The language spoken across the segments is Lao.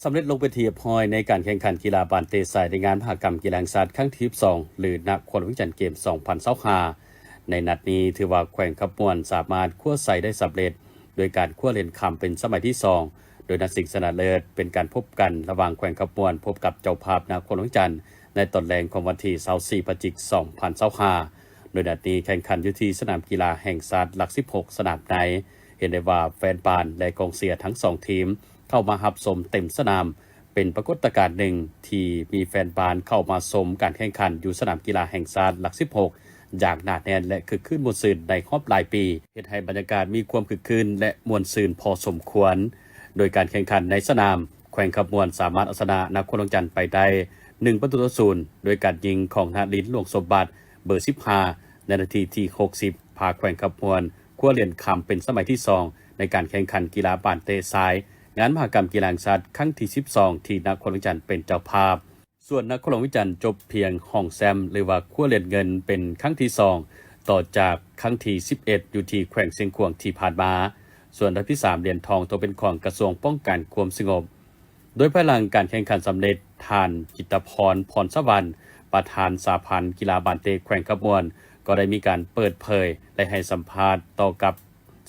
ສຳເລັດລົງເປັນທີ່ຮຽບຮ້ອຍໃນການແຂ່ງຂັນກິລາບານເຕະຊາຍໃນງານມະຫະກຳກິລາແຫ່ງຊາດຄັ້ງທີສິບສອງ ຫຼື ນະຄອນຫຼວງວຽງຈັນເກມສອງພັນຊາວຫ້າ. ໃນນັດນີ້ຖືວ່າແຂວງຄຳມ່ວນສາມາດຄວ້າໄຊໄດ້ສຳເລັດ ໂດຍການຄວ້າຫຼຽນຄຳເປັນສະໄໝທີສອງ ໂດຍນັດຊິງຊະນະເລີດເປັນການພົບກັນລະຫວ່າງແຂວງຄຳມ່ວນພົບກັບເຈົ້າພາບນະຄອນຫຼວງວຽງຈັນ ໃນຕອນແລງຂອງວັນທີຊາວສີ່ ພະຈິກ ສອງພັນຊາວຫ້າ. ໂດຍນັດນີ້ແຂ່ງຂັນຢູ່ທີ່ສະໜາມກິລາແຫ່ງຊາດຫຼັກສິບຫົກ ສະໜາມໃນ. ເຫັນໄດ້ວ່າແຟນບານ ແລະ ກອງເຊຍທັງສອງທີມເຂົ້າມາຮັບຊົມເຕັມສະໜາມ, ເປັນປາກົດຕະການໜຶ່ງທີ່ມີແຟນບານເຂົ້າມາຊົມການແຂ່ງຂັນຢູ່ສະໜາມກິລາແຫ່ງຊາດຫຼັກສິບຫົກ ຢ່າງໜາແໜ້ນ ແລະ ຄຶກຄື້ນມ່ວນຊື່ນໃນຮອບຫຼາຍປີ, ເຮັດໃຫ້ບັນຍາກາດມີຄວາມຄຶກຄື້ນ ແລະ ມ່ວນຊື່ນພໍສົມຄວນ. ໂດຍການແຂ່ງຂັນໃນສະໜາມ ແຂວງຄຳມ່ວນສາມາດເອົາຊະນະນະຄອນຫຼວງວຽງຈັນໄປໄດ້ໜຶ່ງປະຕູຕໍ່ສູນ ໂດຍການຍິງຂອງນະລິນ ຫຼວງສົມບັດ ເບີສິບຫ້າ ໃນນາທີທີຫົກສິບ ພາແຂວງຄຳມ່ວນຄວ້າຫຼຽນຄຳເປັນສະໄໝທີສອງ ໃນການແຂ່ງຂັນກິລາບານເຕະຊາຍ ງານມະຫະກຳກິລາແຫ່ງຊາດຄັ້ງທີສິບສອງ ທີ່ນະຄອນຫຼວງວຽງຈັນເປັນເຈົ້າພາບ. ສ່ວນນະຄອນຫຼວງວຽງຈັນຈົບພຽງຮອງແຊ້ມ ຫຼືວ່າຄວ້າຫຼຽນເງິນເປັນຄັ້ງທີສອງ ຕໍ່ຈາກຄັ້ງທີສິບເອັດ ຢູ່ທີ່ແຂວງຊຽງຂວາງທີ່ຜ່ານມາ. ສ່ວນອັນດັບທີສາມ ຫຼຽນທອງຕົກເປັນຂອງກະຊວງປ້ອງກັນຄວາມສະຫງົບ. ໂດຍພາຍຫຼັງການແຂ່ງຂັນສຳເລັດ, ທ່ານ ຈິດຕະພອນ ພອນສະຫວັນ ປະທານສະຫະພັນກິລາບານເຕະແຂວງຄຳມ່ວນ ກໍໄດ້ມີການເປີດເຜີຍ ແລະ ໃຫ້ສຳພາດຕໍ່ກັບ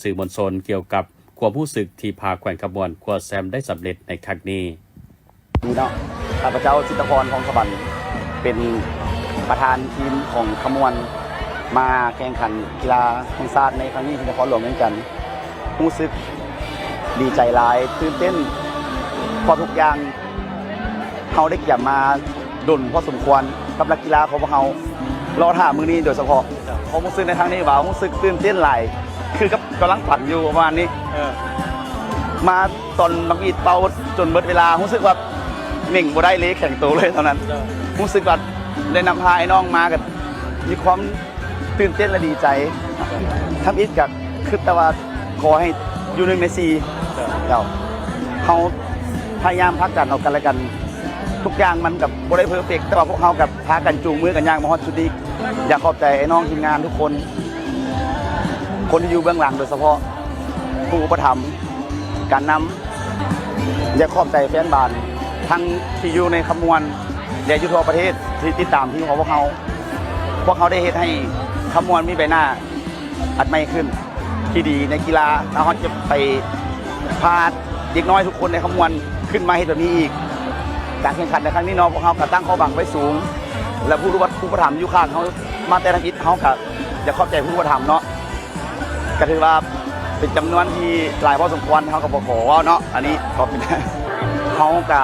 ສື່ມວນຊົນກ່ຽວກັບຄວາມຮູ້ສຶກທີ່ພາແຂວງຄຳມ່ວນຄວ້າແຊ້ມໄດ້ສຳເລັດໃນຄັ້ງນີ້. ນີ້ເນາະ ຂ້າພະເຈົ້າ ຈິດຕະພອນ ພອນສະຫວັນ ເປັນປະທານທີມຂອງຄຳມ່ວນ ມາແຂ່ງຂັນກິລາແຫ່ງຊາດໃນຄັ້ງນີ້ທີ່ນະຄອນຫຼວງວຽງຈັນ. ຮູ້ສຶກດີໃຈຫຼາຍ, ຕື່ນເຕັ້ນ, ເພາະທຸກຢ່າງເຮົາໄດ້ກຽມມາດົນພໍສົມຄວນກັບນັກກິລາຂອງພວກເຮົາ ລໍຖ້າມື້ນີ້ໂດຍສະເພາະ. ຄວາມຮູ້ສຶກໃນຄັ້ງນີ້ວ່າ ຮູ້ສຶກຕື່ນເຕັ້ນຫຼາຍ ຄືກັບກຳລັງຝັນຢູ່ປະມານນີ້. ເອີ ມາຕອນບັກຫວີດເປົ່າຈົນເບິດເວລາ ຮູ້ສຶກວ່າເໜັງບໍ່ໄດ້ເລີຍ ແຂງໂຕເລີຍຕອນນັ້ນ. ເອີ ຮູ້ສຶກວ່າໄດ້ນຳພາອ້າຍນ້ອງມາ ກໍມີຄວາມຕື່ນເຕັ້ນ ແລະ ດີໃຈ. ທຳອິດກໍຄິດແຕ່ວ່າ ຂໍໃຫ້ຢູ່ໜຶ່ງໃນສີ່. ເຈົ້າ ເຮົາພະຍາຍາມຜັກດັນເອົາກັນແລະກັນ. ທຸກຢ່າງມັນກໍບໍ່ໄດ້ເພີເຟັກ, ແຕ່ວ່າພວກເຮົາກໍພາກັນຈູງມືກັນຍ່າງມາຮອດຈຸດນີ້. ຢາກຂອບໃຈອ້າຍນ້ອງທີມງານທຸກຄົນ, ຄົນທີ່ຢູ່ເບື້ອງຫຼັງ, ໂດຍສະເພາະຜູ້ອຸປະຖຳການນຳ. ຢາກຂອບໃຈແຟນບານ ທັງທີ່ຢູ່ໃນຄຳມ່ວນ ແລະ ຢູ່ທົ່ວປະເທດ ທີ່ຕິດຕາມທີມຂອງພວກເຮົາ. ພວກເຮົາໄດ້ເຮັດໃຫ້ຄຳມ່ວນມີໃບໜ້າອັນໃໝ່ຂຶ້ນ ທີ່ດີໃນກິລາ, ແລ້ວເຮົາຈະໄປພາເດັກນ້ອຍທຸກຄົນໃນຄຳມ່ວນຂຶ້ນມາເຮັດແບບນີ້ອີກ. ການແຂ່ງຂັນໃນຄັ້ງນີ້ເນາະ ພວກເຮົາກໍຕັ້ງຄວາມຫວັງໄວ້ສູງ ແລະ ຜູ້ອຸປະ ຜູ້ອຸປະຖຳຢູ່ຂ້າງເຮົາມາແຕ່ທຳອິດ, ເຮົາກໍຢາກຂອບໃຈຜູ້ອຸປະຖຳເນາະ, ກໍຖືວ່າເປັນຈຳນວນທີ່ຫຼາຍພໍສົມຄວນ, ເຮົາກໍບໍ່ຂໍເວົ້າເນາະ, ອັນນີ້ກໍເປັນ ເຮົາກໍ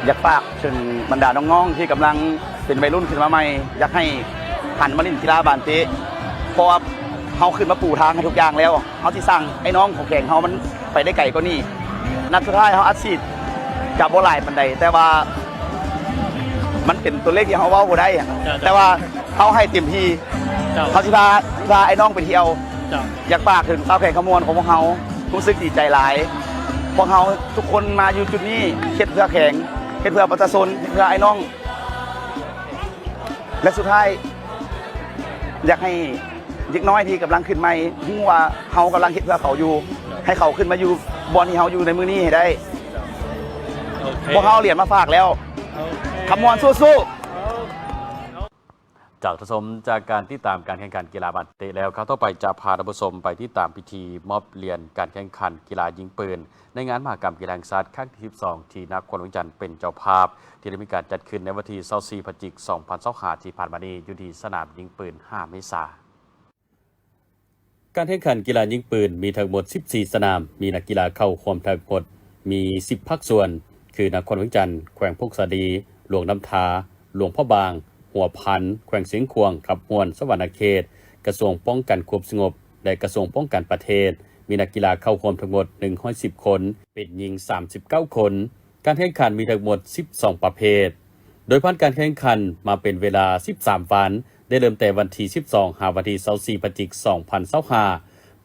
ຢາກຝາກເຖິງບັນດານ້ອງໆທີ່ກຳລັງ ເປັນໄວລຸ້ນຂຶ້ນມາໃໝ່, ຢາກໃຫ້ຫັນມາຫຼິ້ນກິລາບານເຕະ, ເພາະວ່າເຮົາຂຶ້ນມາປູທາງໃຫ້ທຸກຢ່າງແລ້ວ, ເຮົາຊິສ້າງໄອ້ນ້ອງຂອງແຂວງເຮົາມັນໄປໄດ້ໄກກວ່ານີ້. ນັດສຸດທ້າຍເຮົາອັດສີດກໍບໍ່ຫຼາຍປານໃດ, ແຕ່ວ່າມັນເປັນຕົວເລກທີ່ເຮົາເວົ້າບໍ່ໄດ້, ເຈົ້າ ແຕ່ວ່າເຮົາໃຫ້ເຕັມທີ່. ເຈົ້າ ເຮົາຊິພາ ພາໄອ້ນ້ອງໄປທ່ຽວ. ເຈົ້າ ຢາກຝາກເຖິງຊາວແຂວງຄຳມ່ວນຂອງພວກເຮົາ, ຮູ້ສຶກດີໃຈຫຼາຍ. ພວກເຮົາທຸກຄົນມາຢູ່ຈຸດນີ້ ເຮັດເພື່ອແຂວງ, ເຮັດເພື່ອປະຊາຊົນ, ເຮັດເພື່ອໄອ້ນ້ອງ. ແລະ ສຸດທ້າຍ ຢາກໃຫ້ເດັກນ້ອຍທີ່ກຳລັງຂຶ້ນໃໝ່ຮູ້ວ່າເຮົາກຳລັງເຮັດເພື່ອເຂົາຢູ່, ໃຫ້ເຂົາຂຶ້ນມາຢູ່ບ່ອນທີ່ເຮົາຢູ່ໃນມື້ນີ້ໃຫ້ໄດ້. ໂອເຄ ພວກເຮົາເອົາຫຼຽນມາຝາກແລ້ວ. ໂອເຄ ຄຳມ່ວນສູ້ໆ. ເຈົ້າ ທ່ານຜູ້ຊົມ, ຈາກການຕິດຕາມການແຂ່ງຂັນກິລາບານເຕະແລ້ວ, ຂ່າວຕໍ່ໄປຈະພາທ່ານຜູ້ຊົມໄປຕິດຕາມພິທີມອບຫຼຽນການແຂ່ງຂັນກິລາຍິງປືນ ໃນງານມະຫະກຳກິລາແຫ່ງຊາດຄັ້ງທີສິບສອງ ທີ່ນະຄອນຫຼວງວຽງຈັນເປັນເຈົ້າພາບ, ທີ່ໄດ້ມີການຈັດຂຶ້ນໃນວັນທີຊາວສີ່ ພະຈິກ ສອງພັນຊາວຫ້າ ທີ່ຜ່ານມານີ້ ຢູ່ທີ່ສະໜາມຍິງປືນຫ້າເມສາ. ການແຂ່ງຂັນກິລາຍິງປືນມີທັງໝົດສິບສີ່ສະໜາມ, ມີນັກກິລາເຂົ້າຮ່ວມທັງໝົດມີສິບພາກສ່ວນ ຄື ນະຄອນຫຼວງວຽງຈັນ, ແຂວງຜົ້ງສາລີ, ຫຼວງນ້ຳທາ, ຫຼວງພະບາງ, ຫົວພັນ, ແຂວງຊຽງຂວາງ, ຄຳມ່ວນ, ສະຫວັນນະເຂດ, ກະຊວງປ້ອງກັນຄວາມສະຫງົບ ແລະ ກະຊວງປ້ອງກັນປະເທດ. ມີນັກກິລາເຂົ້າຮ່ວມທັງໝົດໜຶ່ງຮ້ອຍສິບຄົນ, ເປັນຍິງສາມສິບເກົ້າຄົນ. ການແຂ່ງຂັນມີທັງໝົດສິບສອງປະເພດ, ໂດຍຜ່ານການແຂ່ງຂັນມາເປັນເວລາສິບສາມວັນ, ໄດ້ເລີ່ມແຕ່ວັນທີສິບສອງ ຫາວັນທີຊາວສີ່ ພະຈິກ ສອງພັນຊາວຫ້າ.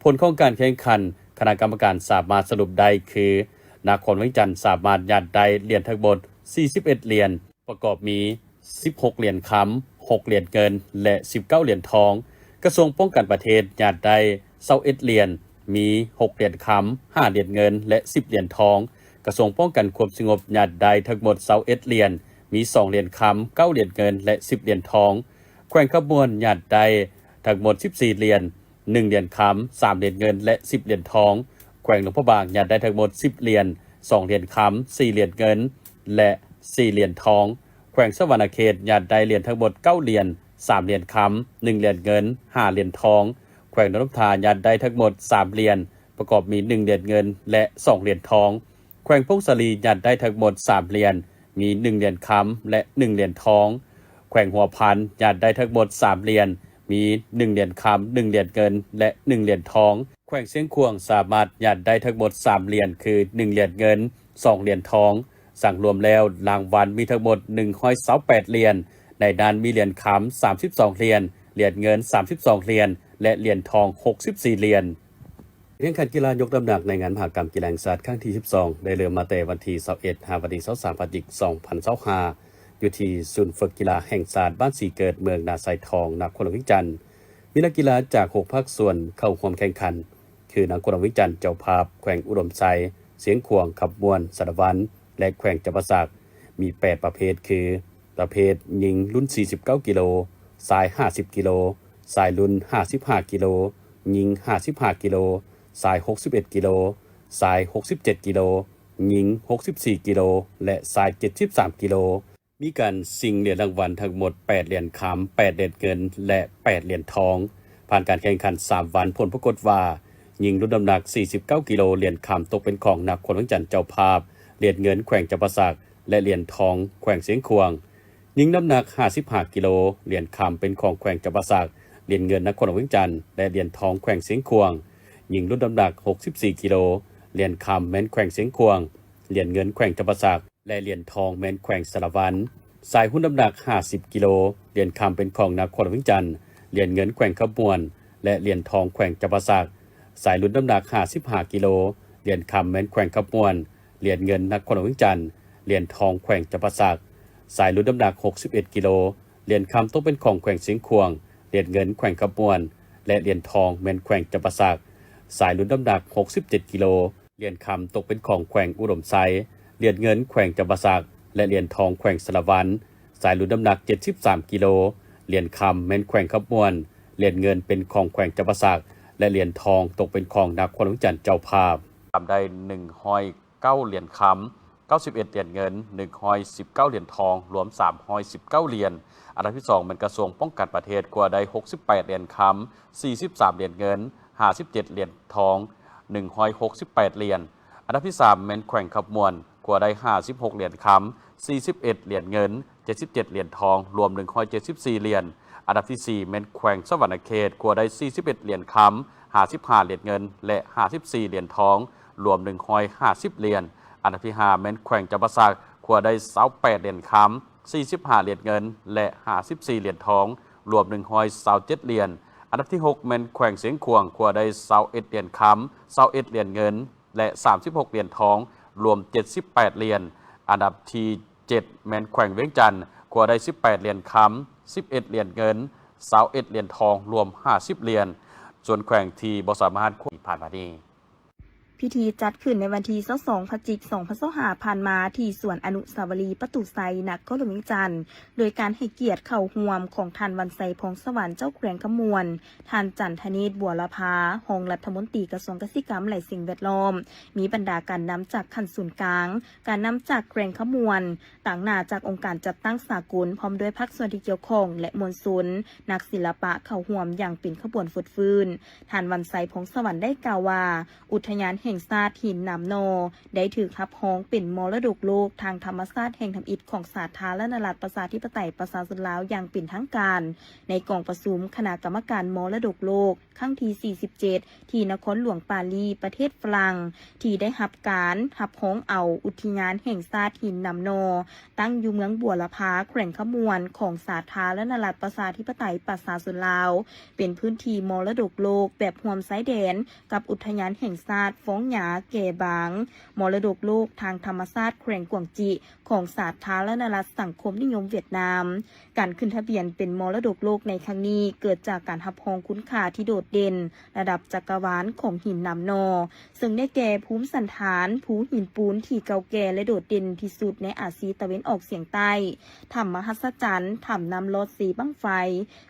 ຜົນຂອງການແຂ່ງຂັນ ຄະນະກຳມະການສາມາດສະຫຼຸບໄດ້ຄື ນະຄອນວຽງຈັນສາມາດຍາດໄດ້ຫຼຽນທັງໝົດສີ່ສິບເອັດຫຼຽນ, ປະກອບມີສິບຫົກຫຼຽນຄຳ, ຫົກຫຼຽນເງິນ ແລະ ສິບເກົ້າຫຼຽນທອງ. ກະຊວງປ້ອງກັນປະເທດຍາດໄດ້ຊາວເອັດຫຼຽນ, ມີຫົກຫຼຽນຄຳ, ຫ້າຫຼຽນເງິນ ແລະ ສິບຫຼຽນທອງ. ກ ກະຊວງປ້ອງກັນຄວາມສະຫງົບຍາດໄດ້ທັງໝົດຊາວເອັດຫຼຽນ, ມີສອງຫຼຽນຄຳ, ເກົ້າຫຼຽນເງິນ ແລະ ສິບຫຼຽນທອງ. ແຂວງຄຳມ່ວນຍາດໄດ້ທັງໝົດສິບສີ່ຫຼຽນ, ໜຶ່ງຫຼຽນຄຳ, ສາມຫຼຽນເງິນ ແລະ ສິບຫຼຽນທອງ. ແຂວງຫຼວງພະບາງຍາດໄດ້ທັງໝົດສິບຫຼຽນ, ສອງຫຼຽນຄຳ, ສີ່ຫຼຽນເງິນ ແລະ ສີ່ຫຼຽນທອງ. ແຂວງສະຫວັນນະເຂດຍາດໄດ້ຫຼຽນທັງໝົດເກົ້າຫຼຽນ, ສາມຫຼຽນຄຳ, ໜຶ່ງຫຼຽນເງິນ, ຫ້າຫຼຽນທອງ. ແຂວງຫຼວງນ້ຳທາຍາດໄດ້ທັງໝົດສາມຫຼຽນ, ປະກອບມີໜຶ່ງຫຼຽນເງິນ ແລະ ສອງຫຼຽນທອງ. ແຂວງຜົ້ງສາລີຍາດໄດ້ທັງໝົດສາມຫຼຽນ, ມີໜຶ່ງຫຼຽນຄຳ ແລະ ໜຶ່ງຫຼຽນທອງ. ແຂວງຫົວພັນຍາດໄດ້ທັງໝົດສາມຫຼຽນ, ມີໜຶ່ງຫຼຽນຄຳ, ໜຶ່ງຫຼຽນເງິນ ແລະ ໜຶ່ງຫຼຽນທອງ. ແຂວງຊຽງຂວາງສາມາດຍາດໄດ້ທັງໝົດສາມຫຼຽນ ຄື ໜຶ່ງຫຼຽນເງິນ, ສອງຫຼຽນທອງ. ສັງລວມແລ້ວລາງວັນມີທັງໝົດໜຶ່ງຮ້ອຍຊາວແປດຫຼຽນ, ໃນນັ້ນມີຫຼຽນຄຳສາມສິບສອງຫຼຽນ, ຫຼຽນເງິນສາມສິບສອງຫຼຽນ ແລະ ຫຼຽນທອງຫົກສິບສີ່ຫຼຽນ. ແຂ່ງຂັນກິລາຍົກນ້ຳໜັກໃນງານມະຫະກຳກິລາແຫ່ງຊາດຄັ້ງທີສິບສອງ ໄດ້ເລີ່ມມາແຕ່ວັນທີຊາວເອັດ ຫາວັນທີຊາວສາມ ພະຈິກ ສອງພັນຊາວຫ້າ ຢູ່ທີ່ສູນຝຶກກິລາແຫ່ງຊາດບ້ານສີເກີດ ເມືອງນາຊາຍທອງ ນະຄອນຫຼວງວຽງຈັນ. ມີນັກກິລາຈາກຫົກພາກສ່ວນເຂົ້າຮ່ວມແຂ່ງຂັນ ຄື ນະຄອນຫຼວງວຽງຈັນເຈົ້າພາບ, ແຂວງອຸດົມໄຊ, ຊຽງຂວາງ, ຄຳມ່ວນ, ສາລະວັນ ແລະ ແຂວງຈຳປາສັກ. ມີແປດປະເພດ ຄື ປະເພດຍິງລຸ້ນສີ່ສິບເກົ້າກິໂລ, ຊາຍຫ້າສິບກິໂລ, ຊາຍລຸ້ນຫ້າສິບຫ້າກິໂລ, ຍິງຫ້າສິບຫ້າກິໂລ, ຊາຍຫົກສິບເອັດກິໂລ, ຊາຍຫົກສິບເຈັດກິໂລ, ຍິງຫົກສິບສີ່ກິໂລ ແລະ ຊາຍເຈັດສິບສາມກິໂລ. ມີການຊິງຫຼຽນລາງວັນທັງໝົດແປດຫຼຽນຄຳ, ແປດຫຼຽນເງິນ ແລະ ແປດຫຼຽນທອງ. ຜ່ານການແຂ່ງຂັນສາມວັນ, ຜົນປາກົດວ່າ ຍິງລຸ້ນນ້ຳໜັກສີ່ສິບເກົ້າກິໂລ, ຫຼຽນຄຳຕົກເປັນຂອງນະຄອນຫຼວງວຽງຈັນເຈົ້າພາບ, ຫຼຽນເງິນແຂວງຈຳປາສັກ ແລະ ຫຼຽນທອງແຂວງຊຽງຂວາງ. ຍິງນ້ຳໜັກຫ້າສິບຫ້າກິໂລ, ຫຼຽນຄຳເປັນຂອງແຂວງຈຳປາສັກ, ຫຼຽນເງິນນະຄອນຫຼວງວຽງຈັນ ແລະ ຫຼຽນທອງແຂວງຊຽງຂວາງ. ຍິງລຸ້ນນ້ຳໜັກຫົກສິບສີ່ກິໂລ, ຫຼຽນຄຳແມ່ນແຂວງຊຽງຂວາງ, ຫຼຽນເງິນແຂວງຈຳປາສັກ ແລະ ຫຼຽນທອງແມ່ນແຂວງສາລະວັນ. ຊາຍຮຸ້ນນ້ຳໜັກຫ້າສິບກິໂລ, ຫຼຽນຄຳເປັນຂອງນະຄອນຫຼວງວຽງຈັນ, ຫຼຽນເງິນແຂວງຄຳມ່ວນ ແລະ ຫຼຽນທອງແຂວງຈຳປາສັກ. ຊາຍລຸ້ນນ້ຳໜັກຫ້າສິບຫ້າກິໂລ, ຫຼຽນຄຳແມ່ນແຂວງຄຳມ່ວນ, ຫຼຽນເງິນນະຄອນຫຼວງວຽງຈັນ, ຫຼຽນທອງແຂວງຈຳປາສັກ. ຊາຍລຸ້ນນ້ຳໜັກຫົກສິບເອັດກິໂລ, ຫຼຽນຄຳຕົກເປັນຂອງແຂວງຊຽງຂວາງ, ຫຼຽນເງິນແຂວງຄຳມ່ວນ ແລະ ຫຼຽນທອງແມ່ນແຂວງຈຳປາສັກ. ຊາຍລຸ້ນນ້ຳໜັກຫົກສິບເຈັດກິໂລ, ຫຼຽນຄຳຕົກເປັນຂອງແຂວງອຸດົມໄຊ, ຫຼຽນເງິນແຂວງຈຳປາສັກ ແລະ ຫຼຽນທອງແຂວງສາລະວັນ. ຊາຍລຸ້ນນ້ຳໜັກເຈັດສິບສາມກິໂລ, ຫຼຽນຄຳແມ່ນແຂວງຄຳມ່ວນ, ຫຼຽນເງິນເປັນຂອງແຂວງຈຳປາສັກ ແລະ ຫຼຽນທອງຕົກເປັນຂອງນະຄອນຫຼວງວຽງຈັນເຈົ້າພາບ. ທຳໄດ້ໜຶ່ງຮ້ອຍເກົ້າຫຼຽນຄຳ, ເກົ້າສິບເອັດຫຼຽນເງິນ, ໜຶ່ງຮ້ອຍສິບເກົ້າຫຼຽນທອງ, ລວມສາມຮ້ອຍສິບເກົ້າຫຼຽນ. ອັນດັບທີສອງແມ່ນກະຊວງປ້ອງກັນປະເທດ ກວາດໄດ້ຫົກສິບແປດຫຼຽນຄຳ, ສີ່ສິບສາມຫຼຽນເງິນ, ຫ້າສິບເຈັດຫຼຽນທອງ, ໜຶ່ງຮ້ອຍຫົກສິບແປດຫຼຽນ. ອັນດັບທີສາມແມ່ນແຂວງຄຳມ່ວນ ກວາດໄດ້ຫ້າສິບຫົກຫຼຽນຄຳ, ສີ່ສິບເອັດຫຼຽນເງິນ, ເຈັດສິບເຈັດຫຼຽນທອງ, ລວມໜຶ່ງຮ້ອຍເຈັດສິບສີ່ຫຼຽນ. ອັນດັບທີສີ່ແມ່ນແຂວງສະຫວັນນະເຂດ ກວາດໄດ້ສີ່ສິບເອັດຫຼຽນຄຳ, ຫ້າສິບຫ້າຫຼຽນເງິນ ແລະ ຫ້າສິບສີ່ຫຼຽນທອງ, ລວມໜຶ່ງຮ້ອຍຫ້າສິບຫຼຽນ. ອັນດັບທີຫ້າແມ່ນແຂວງຈຳປາສັກ ກວາດໄດ້ຊາວແປດຫຼຽນຄຳ, ສີ່ສິບຫ້າຫຼຽນເງິນ ແລະ ຫ້າສິບສີ່ຫຼຽນທອງ, ລວມໜຶ່ງຮ້ອຍຊາວເຈັດຫຼຽນ. ອັນດັບທີຫົກແມ່ນແຂວງຊຽງຂວາງ ກວາດໄດ້ຊາວເອັດຫຼຽນຄຳ, ຊາວເອັດຫຼຽນເງິນ ແລະ ສາມສິບຫົກຫຼຽນທອງ, ລວມເຈັດສິບແປດຫຼຽນ. ອັນດັບທີເຈັດແມ່ນແຂວງວຽງຈັນ ກວາດໄດ້ສິບແປດຫຼຽນຄຳ, ສິບເອັດຫຼຽນເງິນ, ຊາວເອັດຫຼຽນທອງ, ລວມຫ້າສິບຫຼຽນ. ສ່ວນແຂວງທີ່ບໍ່ສາມາດ ທີ່ຜ່ານມານີ້. ພິທີຈັດຂຶ້ນໃນວັນທີຊາວສອງ ພະຈິກ ສອງພັນຊາວຫ້າ ຜ່ານມາ ທີ່ສວນອະນຸສາວະລີປະຕູໄຊ ນະຄອນຫຼວງວຽງຈັນ ໂດຍການໃຫ້ກຽດເຂົ້າຮ່ວມຂອງທ່ານ ວັນໄຊ ພອງສະຫວັນ ເຈົ້າແຂວງຄຳມ່ວນ, ທ່ານ ຈັນທະເນດ ບົວລະພາ ຮອງລັດຖະມົນຕີກະຊວງກະສິກຳ ແລະ ສິ່ງແວດລ້ອມ, ມີບັນດາການນຳຈາກຂັ້ນສູນກາງ, ການນຳຈາກແຂວງຄຳມ່ວນ, ຕາງໜ້າຈາກອົງການຈັດຕັ້ງສາກົນ ພ້ອມດ້ວຍພາກສ່ວນທີ່ກ່ຽວຂ້ອງ ແລະ ມວນຊົນ, ນັກສິລະປະເຂົ້າຮ່ວມຢ່າງເປັນຂະບວນຟົດຟື້ນ. ທ່ານ ວັນໄຊ ພອງສະຫວັນ ໄດ້ກ່າວວ່າ ອຸດທະຍານແຫ່ງຊາດຫີນໜາມໜໍ່ ໄດ້ຖືກຮັບຮອງເປັນມໍລະດົກໂລກທາງທຳມະຊາດແຫ່ງທຳອິດຂອງສາທາລະນະລັດປະຊາທິປະໄຕປະຊາຊົນລາວຢ່າງເປັນທາງການ ໃນກອງປະຊຸມຄະນະກຳມະການມໍລະດົກໂລກ ຄັ້ງທີສີ່ສິບເຈັດ ທີ່ນະຄອນຫຼວງປາຣີ ປະເທດຝຣັ່ງ ທີ່ໄດ້ຮັບການຮັບຮອງເອົາອຸດທະຍານແຫ່ງຊາດຫີນໜາມໜໍ່ ຕັ້ງຢູ່ເມືອງບົວລະພາ ແຂວງຄຳມ່ວນ ຂອງສາທາລະນະລັດປະຊາທິປະໄຕປະຊາຊົນລາວ ເປັນພື້ນທີ່ມໍລະດົກໂລກແບບຮ່ວມຊາຍແດນກັບອຸດທະຍານແຫ່ງຊາດຟ້ອງ ງຫຍ້າແກ່ບາງ ມໍລະດົກໂລກທາງທຳມະຊາດແຂວງກວາງຈິ ຂອງສາທາລະນະລັດສັງຄົມນິຍົມຫວຽດນາມ. ການຂຶ້ນທະບຽນເປັນມໍລະດົກໂລກໃນຄັ້ງນີ້ ເກີດຈາກການຮັບຮອງຄຸນຄ່າທີ່ໂດດເດັ່ນລະດັບຈັກກະວານຂອງຫີນນາມນໍ ເຊິ່ງໄດ້ແກ່ພູມສັນຖານພູຫີນປູນທີ່ເກົ່າແກ່ ແລະ ໂດດເດັ່ນທີ່ສຸດໃນອາຊີຕາເວັນອອກສຽງໃຕ້, ຖ້ຳມະຫັດສະຈັນ, ຖ້ຳນ້ຳລອດເຊບັ້ງໄຟ,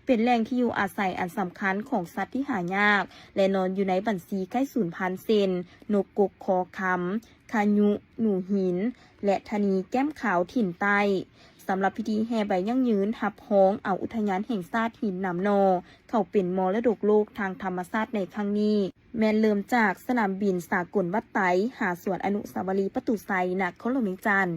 ເປັນແຫຼ່ງທີ່ຢູ່ອາໄສອັນສຳຄັນຂອງສັດທີ່ຫາຍາກ ແລະ ນອນຢູ່ໃນບັນຊີໃກ້ສູນພັນ ເຊັ່ນ ນົກກົກຄໍຄຳ, ຂະຍຸ, ໜູຫີນ ແລະ ທະນີແກ້ມຂາວຖິ່ນໃຕ້. ສຳລັບພິທີແຫ່ໃບຢັ້ງຢືນຮັບຮອງເອົາອຸທະຍານແຫ່ງຊາດຫີນນາມນໍ ເຂົ້າເປັນມໍລະດົກໂລກທາງທຳມະຊາດໃນຄັ້ງນີ້ ແມ່ນເລີ່ມຈາກສະໜາມບິນສາກົນວັດໄຕ ຫາສວນອະນຸສາວະລີປະຕູໄຊ ນະຄອນຫຼວງວຽງຈັນ.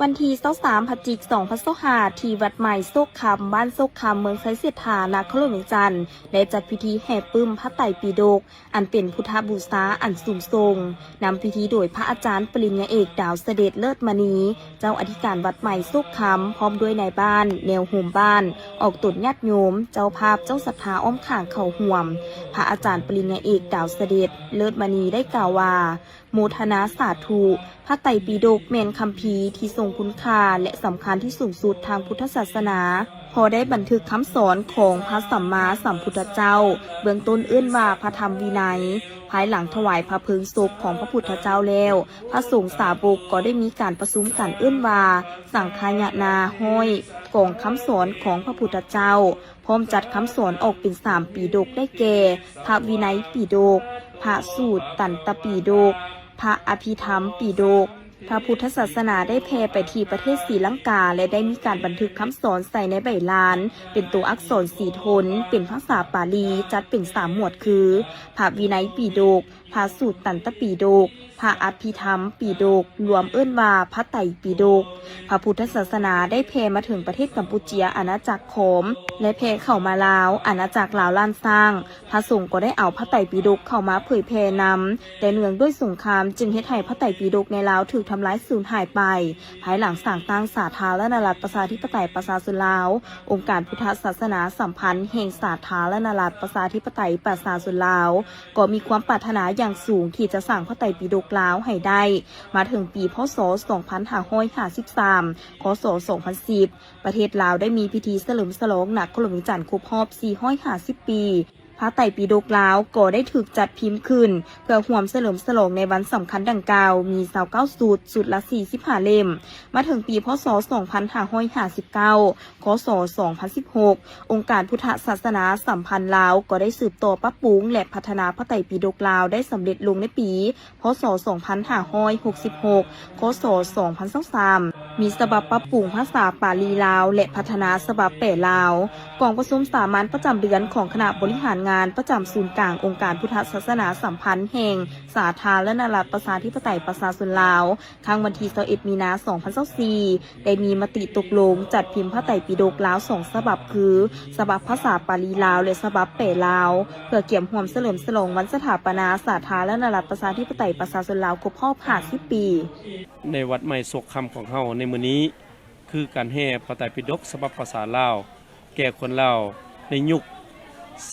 ວັນທີຊາວສາມ ພະຈິກ ສອງພັນຊາວຫ້າ ທີ່ວັດໃໝ່ໂຊກຄຳ ບ້ານໂຊກຄຳ ເມືອງໄຊເສດຖາ ນະຄອນຫຼວງວຽງຈັນ ໄດ້ຈັດພິທີແຫ່ປຶ້ມພະໄຕປິດົກ ອັນເປັນພຸດທະບູຊາອັນສູງສົ່ງ, ນຳພິທີໂດຍພະອາຈານປະລິນຍາເອກ ດາວສະເດັດ ເລີດມະນີ ເຈົ້າອະທິການວັດໃໝ່ໂຊກຄຳ ພ້ອມດ້ວຍນາຍບ້ານ, ແນວໂຮມບ້ານ, ອອກຕົນຍາດໂຍມ, ເຈົ້າພາບ, ເຈົ້າສັດທາອ້ອມຂ້າງເຂົ້າຮ່ວມ. ພະອາຈານປະລິນຍາເອກ ດາວສະເດັດ ເລີດມະນີ ໄດ້ກ່າວວ່າ ໂມທະນາສາທຸ, ພະໄຕປິດົກແມ່ນຄຳພີທີ່ຊົງຄຸນຄ່າ ແລະ ສຳຄັນທີ່ສູງສຸດທາງພຸດທະສາສະໜາ, ເພາະໄດ້ບັນທຶກຄຳສອນຂອງພະສຳມາສຳພຸດທະເຈົ້າ, ເບື້ອງຕົ້ນເອີ້ນວ່າພະທຳວິໄນ, ພາຍຫຼັງຖວາຍພະເພີງສົບຂອງພະພຸດທະເຈົ້າແລ້ວ, ພະສົງສາວົກກໍໄດ້ມີການປະຊຸມກັນເອີ້ນວ່າ ສັງຄາຍະນາຮ້ອຍ, ກອງຄຳສອນຂອງພະພຸດທະເຈົ້າ, ພ້ອມຈັດຄຳສອນອອກເປັນສາມປີດົກ ໄດ້ແກ່ ພະວິໄນປີດົກ, ພະສູດຕັນຕະປີດົກ, ພະອະພິທຳປີດົກ. ພະພຸດທະສາສະໜາໄດ້ແຜ່ໄປທີ່ປະເທດສີລັງກາ ແລະ ໄດ້ມີການບັນທຶກຄຳສອນໃສ່ໃນໃບລານ ເປັນໂຕອັກສອນສີທົນ ເປັນພາສາປາລີ, ຈັດເປັນສາມໝວດຄື ພະວິໄນປີດົກ, ພະສູດຕັນຕະປີດົກ, ພະອະພິທຳປີດົກ, ລວມເອີ້ນວ່າພະໄຕປິດົກ. ພະພຸດທະສາສະໜາໄດ້ແຜ່ມາເຖິງປະເທດກຳປູເຈຍ, ອານາຈັກຂອມ ແລະ ແຜ່ເຂົ້າມາລາວ, ອານາຈັກລາວລ້ານຊ້າງ. ພະສົງກໍໄດ້ເອົາພະໄຕປິດົກເຂົ້າມາເຜີຍແຜ່ນຳ, ແຕ່ເນື່ອງດ້ວຍສົງຄາມຈຶ່ງເຮັດໃຫ້ພະໄຕປິດົກໃນລາວຖືກທຳລາຍສູນຫາຍໄປ. ພາຍຫຼັງສ້າງຕັ້ງສາທາລະນະລັດປະຊາທິປະໄຕປະຊາຊົນລາວ, ອົງການພຸດທະສາສະໜາສຳພັນແຫ່ງສາທາລະນະລັດປະຊາທິປະໄຕປະຊາຊົນລາວ ກໍມີຄວາມປາດຖະໜາຢ່າງສູງທີ່ຈະສ້າງພະໄຕປິດົກລາວໃຫ້ໄດ້. ມາເຖິງປີ ພ.ສ. ສອງພັນຫ້າຮ້ອຍຫ້າສິບສາມ ຄ.ສ. ສອງພັນສິບ ປະເທດລາວໄດ້ມີພິທີສະເຫຼີມສະຫຼອງນະຄອນຫຼວງວຽງຈັນຄົບຮອບສີ່ຮ້ອຍຫ້າສິບປີ. ພະໄຕປິດົກລາວກໍໄດ້ຖືກຈັດພິມຂຶ້ນເພື່ອຮ່ວມສະເຫຼີມສະຫຼອງໃນວັນສຳຄັນດັ່ງກ່າວ ມີຊາວເກົ້າຊຸດ, ຊຸດລະສີ່ສິບຫ້າເຫຼັ້ມ. ມາເຖິງປີ ພ.ສ. ສອງພັນຫ້າຮ້ອຍຫ້າສິບເກົ້າ ຄ.ສ. ສອງພັນສິບຫົກ ອົງການພຸດທະສາສະໜາສຳພັນລາວກໍໄດ້ສືບຕໍ່ປັບປຸງ ແລະ ພັດທະນາພະໄຕປິດົກລາວໄດ້ສຳເລັດລົງໃນປີ ພ.ສ. ສອງພັນຫ້າຮ້ອຍຫົກສິບຫົກ ຄ.ສ. ສອງພັນຊາວສາມ ມີສະບັບປັບປຸງພາສາປາລີລາວ ແລະ ພັດທະນາສະບັບແປລາວ. ກອງປະຊຸມສາມັນປະຈຳເດືອນຂອງຄະນະບໍລິຫານງານປະຈຳສູນກາງອົງການພຸດທະສາສະໜາສຳພັນແຫ່ງສາທາລະນະລັດປະຊາທິປະໄຕປະຊາຊົນລາວ ຄັ້ງວັນທີຊາວເອັດ ມີນາ ສອງພັນຊາວສີ່ ໄດ້ມີມະຕິຕົກລົງຈັດພິມພະໄຕປິດົກລາວສອງສະບັບ ຄື ສະບັບພາສາປາລີລາວ ແລະ ສະບັບແປລາວ ເພື່ອກຽມຮ່ວມສະເຫຼີມສະຫຼອງວັນສະຖາປະນາສາທາລະນະລັດປະຊາທິປະໄຕປະຊາຊົນລາວຄົບຮອບຫ້າສິບປີ. ໃນວັດໃໝ່ໂຊກຄຳຂອງເຮົາໃນມື້ນີ້ ຄືການແຫ່ພະໄຕປິດົກສະບັບພາສາລາວ ແກ່ຄົນລາວໃນຍຸກ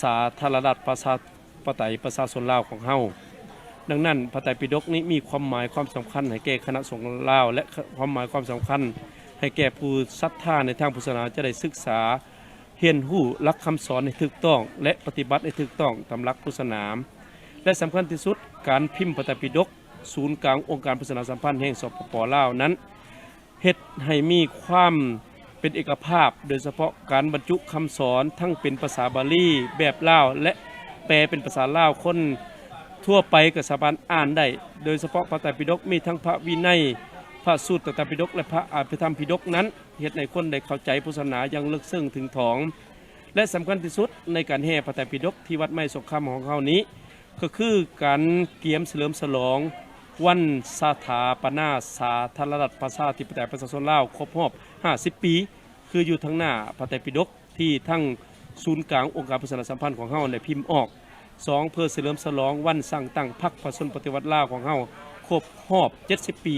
ສາທາລະນະລັດປະຊາທິປະໄຕປະຊາຊົນລາວຂອງເຮົາ. ດັ່ງນັ້ນ ພະໄຕປິດົກນີ້ມີຄວາມໝາຍຄວາມສຳຄັນໃຫ້ແກ່ຄະນະສົງລາວ ແລະ ຄ- ຄວາມໝາຍຄວາມສຳຄັນໃຫ້ແກ່ຜູ້ສັດທາໃນທາງພຸດທະສາສະໜາ ຈະໄດ້ສຶກສາຮຽນຮູ້ຫຼັກຄຳສອນໃຫ້ຖືກຕ້ອງ ແລະ ປະຕິບັດໃຫ້ຖືກຕ້ອງຕາມຫຼັກພຸດທະສາສະໜາ. ແລະ ສຳຄັນທີ່ສຸດ ການພິມພະໄຕປິດົກ ສູນກາງອົງການພຸດທະສາສະໜາສຳພັນແຫ່ງ ສປປ ລາວ ນັ້ນ ເຮັດໃຫ້ມີຄວາມເປັນເອກະພາບ, ໂດຍສະເພາະການບັນຈຸຄຳສອນທັງເປັນພາສາບາລີແບບລາວ ແລະ ແປເປັນພາສາລາວ, ຄົນທົ່ວໄປກໍສາມາດອ່ານໄດ້. ໂດຍສະເພາະພະໄຕປິດົກມີທັງພະວິໄນ, ພະສູດຕະປິດົກ ແລະ ພະອະພິທຳປິດົກນັ້ນ ເຮັດໃຫ້ຄົນໄດ້ເຂົ້າໃຈພຸດທະສາສະໜາຢ່າງເລິກເຊິ່ງເຖິງຖອງ. ແລະ ສຳຄັນທີ່ສຸດໃນການແຫ່ພະໄຕປິດົກທີ່ວັດໃໝ່ໂຊກຄຳຂອງເຮົານີ້ ກໍຄືການກຽມສະເຫຼີມສະຫຼອງວັນສະຖາປະນາສາທາລະນະລັດປະຊາທິປະໄຕປະຊາຊົນລາວຄົບຮອບຫ້າສິບປີ ຄືຢູ່ທາງໜ້າພະໄຕປິດົກທີ່ທາງສູນກາງອົງການພຸດທະສາສະໜາສຳພັນຂອງເຮົາໄດ້ພິມອອກ. ສອງ ເພື່ອສະເຫຼີມສະຫຼອງວັນສ້າງຕັ້ງພັກປະຊາຊົນປະຕິວັດລາວຂອງເຮົາຄົບຮອບເຈັດສິບປີ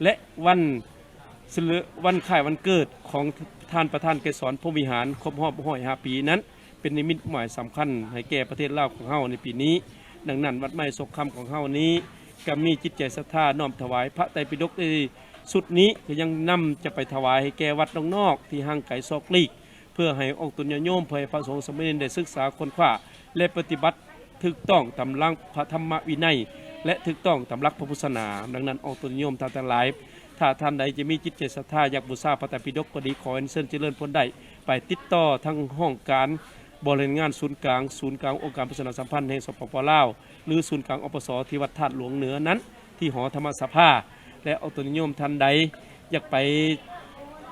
ແລະ ວັນ ສະເຫຼີມວັນຄ້າຍວັນເກີດຂອງທ່ານປະທານໄກສອນ ພົມວິຫານ ຄົບຮອບຮ້ອຍຫ້າປີນັ້ນ ເປັນນິມິດໝາຍສຳຄັນໃຫ້ແກ່ປະເທດລາວຂອງເຮົາໃນປີນີ້. ດັ່ງນັ້ນ ວັດໃໝ່ໂສກຄຳຂອງເຮົານີ້ ກໍມີຈິດໃຈສັດທານ້ອມຖວາຍພະໄຕປິດົກໃນຊຸດນີ້ ກໍຍັງນຳຈະໄປຖວາຍໃຫ້ແກ່ວັດນອກໆ ທີ່ຫ່າງໄກສອກຫຼີກ ເພື່ອໃຫ້ອອກຕົນຍາດໂຍມ ເພື່ອໃຫ້ພະສົງສາມະເນນໄດ້ສຶກສາຄົ້ນຄວ້າ ແລະ ປະຕິບັດຖືກຕ້ອງຕາມຫຼັກພະທຳມະວິໄນ ແລະ ຖືກຕ້ອງຕາມຫຼັກພະພຸດທະສາສະໜາ. ດັ່ງນັ້ນ ອອກຕົນຍາດໂຍມທ່ານທັງຫຼາຍ ຖ້າທ່ານໃດຈະມີຈິດໃຈສັດທາຢາກບູຊາພະໄຕປິດົກກໍດີ ຂໍເຊີນຈະເລີນພົນໄດ້ ໄປຕິດຕໍ່ທາງຫ້ອງການບໍລິຫານງານສູນກາງ ສູນກາງອົງການປະຊາສຳພັນແຫ່ງ ສປປ ລາວ ຫຼື ສູນກາງ ອປສ ທີ່ວັດທາດຫຼວງເໜືອນັ້ນ ທີ່ຫໍທຳມະສະພາ ແລະ ອອກຕົນຍາດໂຍມທ່ານໃດຢາກໄປ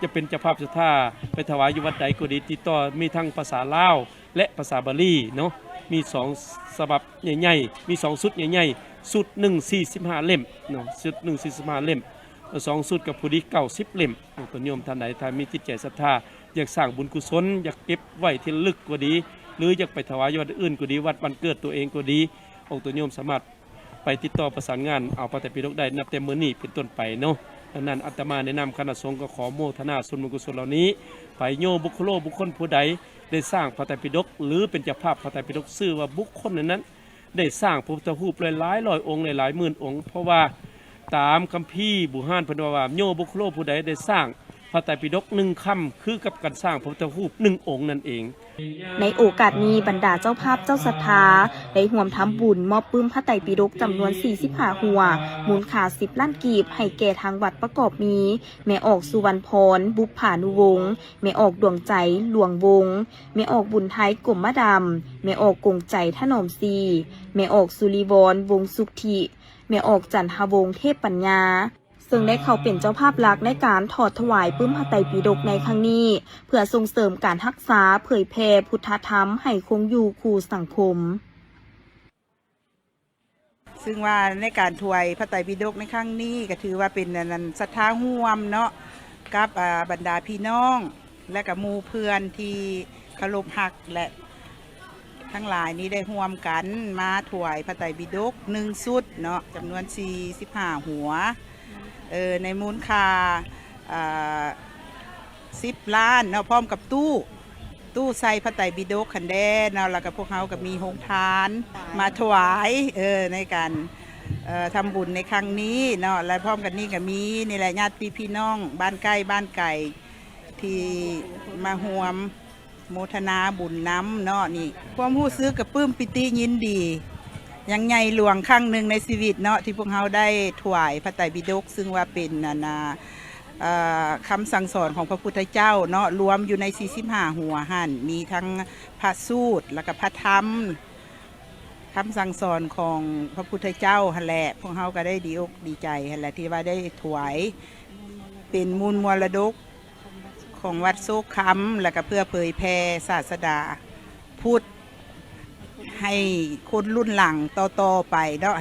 ຈະເປັນເຈົ້າພາບສັດທາໄປຖວາຍຢູ່ວັດໃດກໍດີ ຕິດຕໍ່ ມີທັງພາສາລາວ ແລະ ພາສາບາລີເນາະ ມີສອງສະບັບໃຫຍ່ໆ ມີສອງຊຸດໃຫຍ່ໆ ຊຸດໜຶ່ງສີ່ສິບຫ້າເຫຼັ້ມເນາະ ຊຸດໜຶ່ງສີ່ສິບຫ້າເຫຼັ້ມ ສອງຊຸດກໍພໍດີເກົ້າສິບເຫຼັ້ມ. ອອກຕົນຍາດໂຍມທ່ານໃດ ຖ້າມີຈິດໃຈສັດທາ ຢາກສ້າງບຸນກຸສົນ ຢາກເກັບໄວ້ທີ່ລະລຶກກໍດີ ຫຼື ຢາກໄປຖວາຍຢູ່ວັດອື່ນກໍດີ ວັດບ້ານເກີດຕົວເອງກໍດີ ອອກຕົນຍາດໂຍມສາມາດ ໄປຕິດຕໍ່ປະສານງານເອົາພະໄຕປິດົກໄດ້ ນັບແຕ່ມື້ນີ້ເປັນຕົ້ນໄປເນາະ. ດັ່ງນັ້ນ ອາດຕະມາໃນນາມຄະນະສົງກໍຂໍໂມທະນາສ່ວນບຸນກຸສົນເຫຼົ່ານີ້ ໄປໂຍບຸກຄົນບຸກຄົນຜູ້ໃດໄດ້ສ້າງພະໄຕປິດົກ ຫຼື ເປັນເຈົ້າພາບພະໄຕປິດົກ ຊື່ວ່າບຸກຄົນນັ້ນໆ ໄດ້ສ້າງພະພຸດທະຮູບຫຼາຍໆຮ້ອຍອົງ ຫຼາຍໆໝື່ນອົງ ເພາະວ່າຕາມຄຳພີບູຮານເພິ່ນເວົ້າວ່າ ໂຍບຸກຄົນຜູ້ໃດໄດ້ສ້າງ ພະໄຕປິດົກໜຶ່ງຄຳ ຄືກັບການສ້າງພະພຸດທະຮູບໜຶ່ງອົງນັ້ນເອງ. ໃນໂອກາດນີ້ ບັນດາເຈົ້າພາບເຈົ້າສັດທາ ໄດ້ຮ່ວມທຳບຸນມອບປຶ້ມພະໄຕປິດົກຈຳນວນສີ່ສິບຫ້າຫົວ ມູນຄ່າສິບລ້ານກີບ ໃຫ້ແກ່ທາງວັດ ປະກອບມີ ແມ່ອອກ ສຸວັນພອນ ບຸບຜານຸວົງ, ແມ່ອອກ ດວງໃຈ ຫຼວງວົງ, ແມ່ອອກ ບຸນໄທ ກົມມະດຳ, ແມ່ອອກ ກົງໃຈ ຖະໜອມສີ, ແມ່ອອກ ສຸລິວອນ ວົງສຸດທິ, ແມ່ອອກ ຈັນທະວົງ ເທບປັນຍາ. ເຊິ່ງໄດ້ເຂົ້າເປັນເຈົ້າພາບຫຼັກໃນການຖອດຖວາຍປຶ້ມພະໄຕປິດົກໃນຄັ້ງນີ້ ເພື່ອສົ່ງເສີມການຮັກສາເຜີຍແຜ່ພຸດທະທຳໃຫ້ຄົງຢູ່ຄູ່ສັງຄົມ. ຊຶ່ງວ່າໃນການຖວາຍພະໄຕປິດົກໃນຄັ້ງນີ້ ກໍຖືວ່າເປັນອັນນັ້ນ ສັດທາຮ່ວມເນາະ ກັບ ອາ ບັນດາພີ່ນ້ອງ ແລະ ກໍໝູ່ເພື່ອນທີ່ເຄົາລົບຮັກ ແລະ ທັງຫຼາຍນີ້ໄດ້ຮ່ວມກັນມາຖວາຍພະໄຕປິດົກໜຶ່ງຊຸດເນາະ ຈຳນວນສີ່ສິບຫ້າຫົວ ເອີ ໃນມູນຄ່າ ເອີ ສິບລ້ານເນາະ ພ້ອມກັບຕູ້ ຕູ້ໃສ່ພະໄຕປິດົກຫັ້ນແດ່ເນາະ ແລ້ວກໍພວກເຮົາກໍມີໂຮງທານມາຖວາຍ ເອີ ໃນການ ເອີ ທຳບຸນໃນຄັ້ງນີ້ເນາະ ແລະ ພ້ອມກັນນີ້ກໍມີນີ້ແຫຼະ ຍາດຕິພີ່ນ້ອງບ້ານໃກ້ບ້ານໄກ ທີ່ມາຮ່ວມໂມທະນາບຸນນຳເນາະ ນີ້ຄວາມຮູ້ສຶກກະປຶ້ມປີຕິຍິນດີຢ່າງໃຫຍ່ຫຼວງຄັ້ງໜຶ່ງໃນຊີວິດເນາະ ທີ່ພວກເຮົາໄດ້ຖວາຍພະໄຕປິດົກ ຊຶ່ງວ່າເປັນ ອັນນາ ເອີ ຄຳສັ່ງສອນຂອງພະພຸດທະເຈົ້າເນາະ ລວມຢູ່ໃນສີ່ສິບຫ້າຫົວຫັ້ນ ມີທັງພະສູດ ແລ້ວກະພະທຳ ຄຳສັ່ງສອນຂອງພະພຸດທະເຈົ້າຫັ້ນແຫຼະ ພວກເຮົາກໍໄດ້ດີອົກດີໃຈຫັ້ນແຫຼະ ທີ່ວ່າໄດ້ຖວາຍເປັນມູນມໍລະດົກຂອງວັດໂຊກຄຳ ແລ້ວກໍເພື່ອເຜີຍແຜ່ສາສະດາພຸດໃຫ້ຄົນລຸ້ນຫຼັງຕໍ່ໆໄປເນາະ.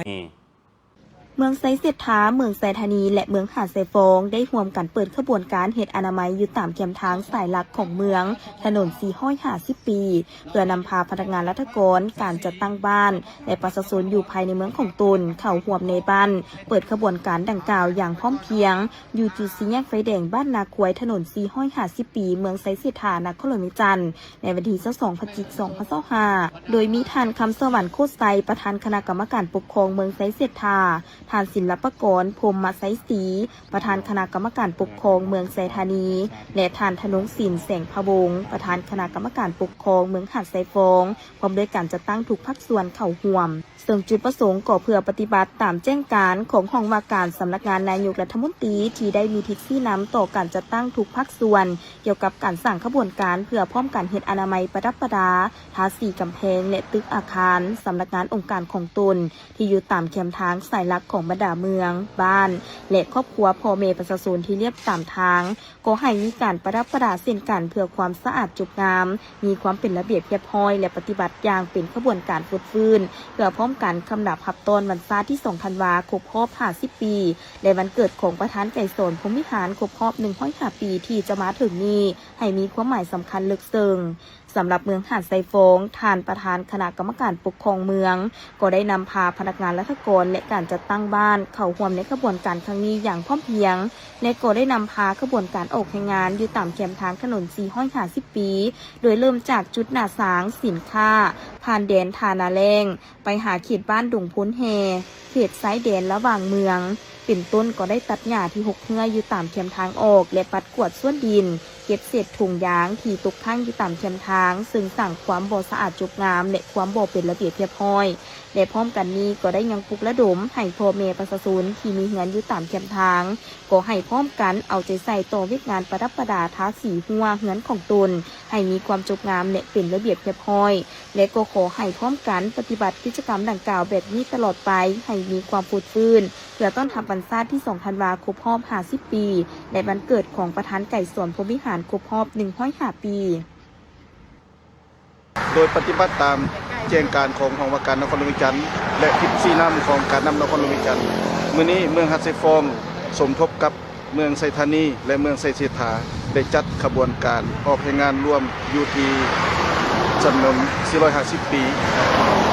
ເມືອງໄຊເສດຖາ, ເມືອງໄຊທານີ ແລະ ເມືອງຫາດຊາຍຟອງ ໄດ້ຮ່ວມກັນເປີດຂະບວນການເຮັດອະນາໄມຢູ່ຕາມແຄມທາງສາຍຫຼັກຂອງເມືອງ, ຖະໜົນສີ່ຮ້ອຍຫ້າສິບປີ ເພື່ອນຳພາພະນັກງານລັດຖະກອນ, ການຈັດຕັ້ງບ້ານ ແລະ ປະຊາຊົນຢູ່ພາຍໃນເມືອງຂອງຕົນ ເຂົ້າຮ່ວມໃນບ້ານເປີດຂະບວນການດັ່ງກ່າວຢ່າງພ້ອມພຽງ ຢູ່ຈຸດສີ່ແຍກໄຟແດງບ້ານນາຄວາຍ, ຖະໜົນສີ່ຮ້ອຍຫ້າສິບປີ ເມືອງໄຊເສດຖາ, ນະຄອນຫຼວງວຽງຈັນ ໃນວັນທີຊາວສອງ ພະຈິກ ສອງພັນຊາວຫ້າ ໂດຍມີທ່ານ ຄຳສະຫວັນ ໂຄດໄຊ ປະທານຄະນະກຳມະການປົກຄອງເມືອງໄຊເສດຖາ, ທ່ານ ສິນລັບປະກອນ ພົມມະໄຊສີ ປະທານຄະນະກຳມະການປົກຄອງເມືອງໄຊທານີ ແລະ ທ່ານ ທະນົງສິນ ແສງພະວົງ ປະທານຄະນະກຳມະການປົກຄອງເມືອງຫາດຊາຍຟອງ ພ້ອມດ້ວຍການຈັດຕັ້ງທຸກພາກສ່ວນເຂົ້າຮ່ວມ. ເຊິ່ງຈຸດປະສົງກໍເພື່ອປະຕິບັດຕາມແຈ້ງການຂອງຫ້ອງວ່າການສຳນັກງານນາຍົກລັດຖະມົນຕີ ທີ່ໄດ້ມີທິດຊີ້ນຳຕໍ່ການຈັດຕັ້ງທຸກພາກສ່ວນ ກ່ຽວກັບການສ້າງຂະບວນການເພື່ອພ້ອມກັນເຮັດອະນາໄມປະດັບປະດາ ທາສີກຳແພງ ແລະ ຕຶກອາຄານສຳນັກງານອົງການຂອງຕົນ ທີ່ຢູ່ຕາມແຄມທາງສາຍຫຼັກຂອງບັນດາເມືອງ, ບ້ານ ແລະ ຄອບຄົວພໍ່ແມ່ປະຊາຊົນທີ່ລຽບຕາມທາງ ກໍໃຫ້ມີການປະດັບປະດາເຊັ່ນກັນ ເພື່ອຄວາມສະອາດຈົບງາມ, ມີຄວາມເປັນລະບຽບຮຽບຮ້ອຍ ແລະ ປະຕິບັດຢ່າງເປັນຂະບວນການຟົດຟື້ນ ເພື່ອພ້ອມກັນຄຳນັບຮັບຕ້ອນວັນຊາດທີສອງທັນວາ ຄົບຮອບຫ້າສິບປີ ແລະ ວັນເກີດຂອງປະທານໄກສອນ ພົມວິຫານ ຄົບຮອບໜຶ່ງຮ້ອຍຫ້າປີທີ່ຈະມາເຖິງນີ້ ໃຫ້ມີຄວາມໝາຍສຳຄັນເລິກເຊິ່ງ. ສຳລັບເມືອງຫາດຊາຍຟອງ, ທ່ານປະທານຄະນະກຳມະການປົກຄອງເມືອງ ກໍໄດ້ນຳພາພະນັກງານລັດຖະກອນ ແລະ ການຈັດຕັ້ງບ້ານ ເຂົ້າຮ່ວມໃນຂະບວນການຄັ້ງນີ້ຢ່າງພ້ອມພຽງ ແລະ ກໍໄດ້ນຳພາຂະບວນການອອກແຮງງານຢູ່ຕາມແຄມທາງຖະໜົນສີ່ຮ້ອຍຫ້າສິບປີ, ໂດຍເລີ່ມຈາກຈຸດໜ້າສາງສິນຄ້າ ຜ່ານແດນທ່ານາແລ້ງ ໄປຫາເຂດບ້ານດົງໂພນແຮ່, ເຂດຊາຍແດນລະຫວ່າງເມືອງ ເປັນຕົ້ນ ກໍໄດ້ຕັດຫຍ້າທີ່ຮົກເຮື້ອຢູ່ຕາມແຄມທາງອອກ ແລະ ປັດກວາດສວນດິນ, ເກັບເສດຖົງຢາງທີ່ຕົກຄ້າງຢູ່ຕາມແຄມທາງ, ເຊິ່ງສ້າງຄວາມບໍ່ສະອາດຈົບງາມ ແລະ ຄວາມບໍ່ເປັນລະບຽບຮຽບຮ້ອຍ ແລະ ພ້ອມກັນນີ້ກໍໄດ້ຍັງປຸກລະດົມໃຫ້ພໍ່ແມ່ປະຊາຊົນທີ່ມີເຮືອນຢູ່ຕາມແຄມທາງ ກໍໃຫ້ພ້ອມກັນເອົາໃຈໃສ່ຕໍ່ວຽກງານປະດັບປະດາທາສີຮົ້ວເຮືອນຂອງຕົນ ໃຫ້ມີຄວາມຈົບງາມ ແລະ ເປັນລະບຽບຮຽບຮ້ອຍ ແລະ ກໍຂໍໃຫ້ພ້ອມກັນປະຕິບັດກິດຈະກຳດັ່ງກ່າວແບບນີ້ຕະຫຼອດໄປ ໃຫ້ມີຄວາມຟົດຟື້ນ ເພື່ອຕ້ອນຮັບວັນຊາດທີສອງທັນວາຄົບຮອບຫ້າສິບປີ ແລະ ວັນເກີດຂອງປະທານໄກສອນ ພົມວິຫານ ຄົບຮອບໜຶ່ງຮ້ອຍຫ້າປີ. ໂດຍປະຕິບັດຕາມແຈ້ງການຂອງຫ້ອງວ່າການນະຄອນຫຼວງວຽງຈັນ ແລະ ທິດຊີ້ນຳຂອງການນຳນະຄອນຫຼວງວຽງຈັນ, ມື້ນີ້ເມືອງຫາດຊາຍຟອງສົມທົບກັບເມືອງໄຊທານີ ແລະ ເມືອງໄຊເສດຖາ ໄດ້ຈັດຂະບວນການອອກແຮງງານລວມຢູ່ທີ່ຖະໜົນສີ່ຮ້ອຍຫ້າສິບປີ.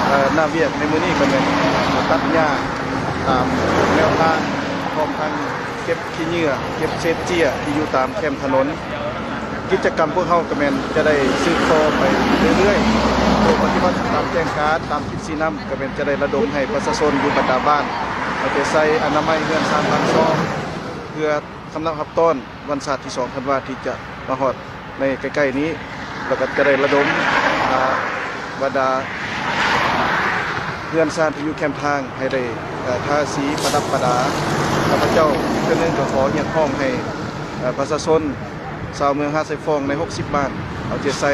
ເອີ ໜ້າວຽກໃນມື້ນີ້ກໍແມ່ນຕັດຫຍ້າຕາມແນວທາງ ພ້ອມທັງເກັບ ຂີ້ເຫຍື້ອ ເກັບເສດເຈ້ຍທີ່ຢູ່ຕາມແຄມຖະໜົນ. ກິດຈະກຳພວກເຮົາກໍແມ່ນຈະໄດ້ສືບຕໍ່ໄປເລື້ອຍໆ ໂດຍປະຕິບັດຕາມແຈ້ງການ ຕາມທິດຊີ້ນຳ ກໍແມ່ນຈະໄດ້ລະດົມໃຫ້ປະຊາຊົນຢູ່ບັນດາບ້ານ ເອົາໃຈໃສ່ອະນາໄມເຮືອນຊານບ້ານຊ່ອງ ເພື່ອກຳລັງຮັບຕ້ອນວັນຊາດທີສອງທັນວາທີ່ຈະມາຮອດໃນໃກ້ໆນີ້ ແລ້ວກໍຈະໄດ້ລະດົມ ອ່າ ບັນດາເຮືອນຊານທີ່ຢູ່ແຄມທາງໃຫ້ໄດ້ ເອີ ທາສີປະດັບປະດາ. ຂ້າພະເຈົ້າອີກເທື່ອໜຶ່ງກໍຂໍຮຽກຮ້ອງໃຫ້ ເອີ ປະຊາຊົນຊາວເມືອງຫາດຊາຍຟອງໃນຫົກສິບບ້ານ ເອົາໃຈໃສ່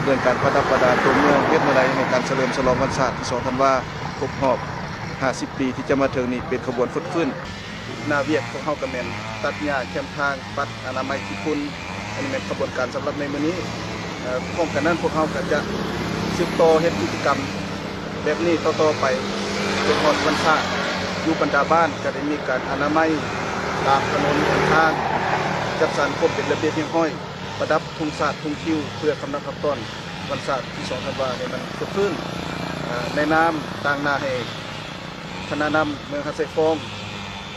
ເລື່ອງການປະດັບປະດາຕົວເມືອງ, ເຮັດແນວໃດໃຫ້ການສະເຫຼີມສະຫຼອງວັນຊາດທີສອງທັນວາຄົບຮອບຫ້າສິບປີທີ່ຈະມາເຖິງນີ້ເປັນຂະບວນຟົດຟື້ນ. ໜ້າວຽກພວກເຮົາກໍແມ່ນຕັດຫຍ້າແຄມທາງ, ປັດອະນາໄມຂີ້ຝຸ່ນ. ອັນນີ້ແມ່ນຂະບວນການສຳລັບໃນມື້ນີ້. ເອີ ພ້ອມກັນນັ້ນ ພວກເຮົາກໍຈະສືບຕໍ່ເຮັດກິດຈະກຳແບບນີ້ຕໍ່ໆໄປ ຈົນຮອດວັນຊາດ. ຢູ່ບັນດາບ້ານກໍໄດ້ມີການອະນາໄມຕາມຖະໜົນຫົນທາງ, ຈັດສັນຄວາມເປັນລະບຽບຮຽບຮ້ອຍ, ປະດັບທຸງຊາດທຸງຄິວ ເພື່ອກຳລັງຮັບຕ້ອນວັນຊາດທີສອງທັນວາໃຫ້ມັນຟົດຟື້ນ. ເອີ ໃນນາມຕາງໜ້າໃຫ້ ຄະນະນຳເມືອງຫາດຊາຍຟອງ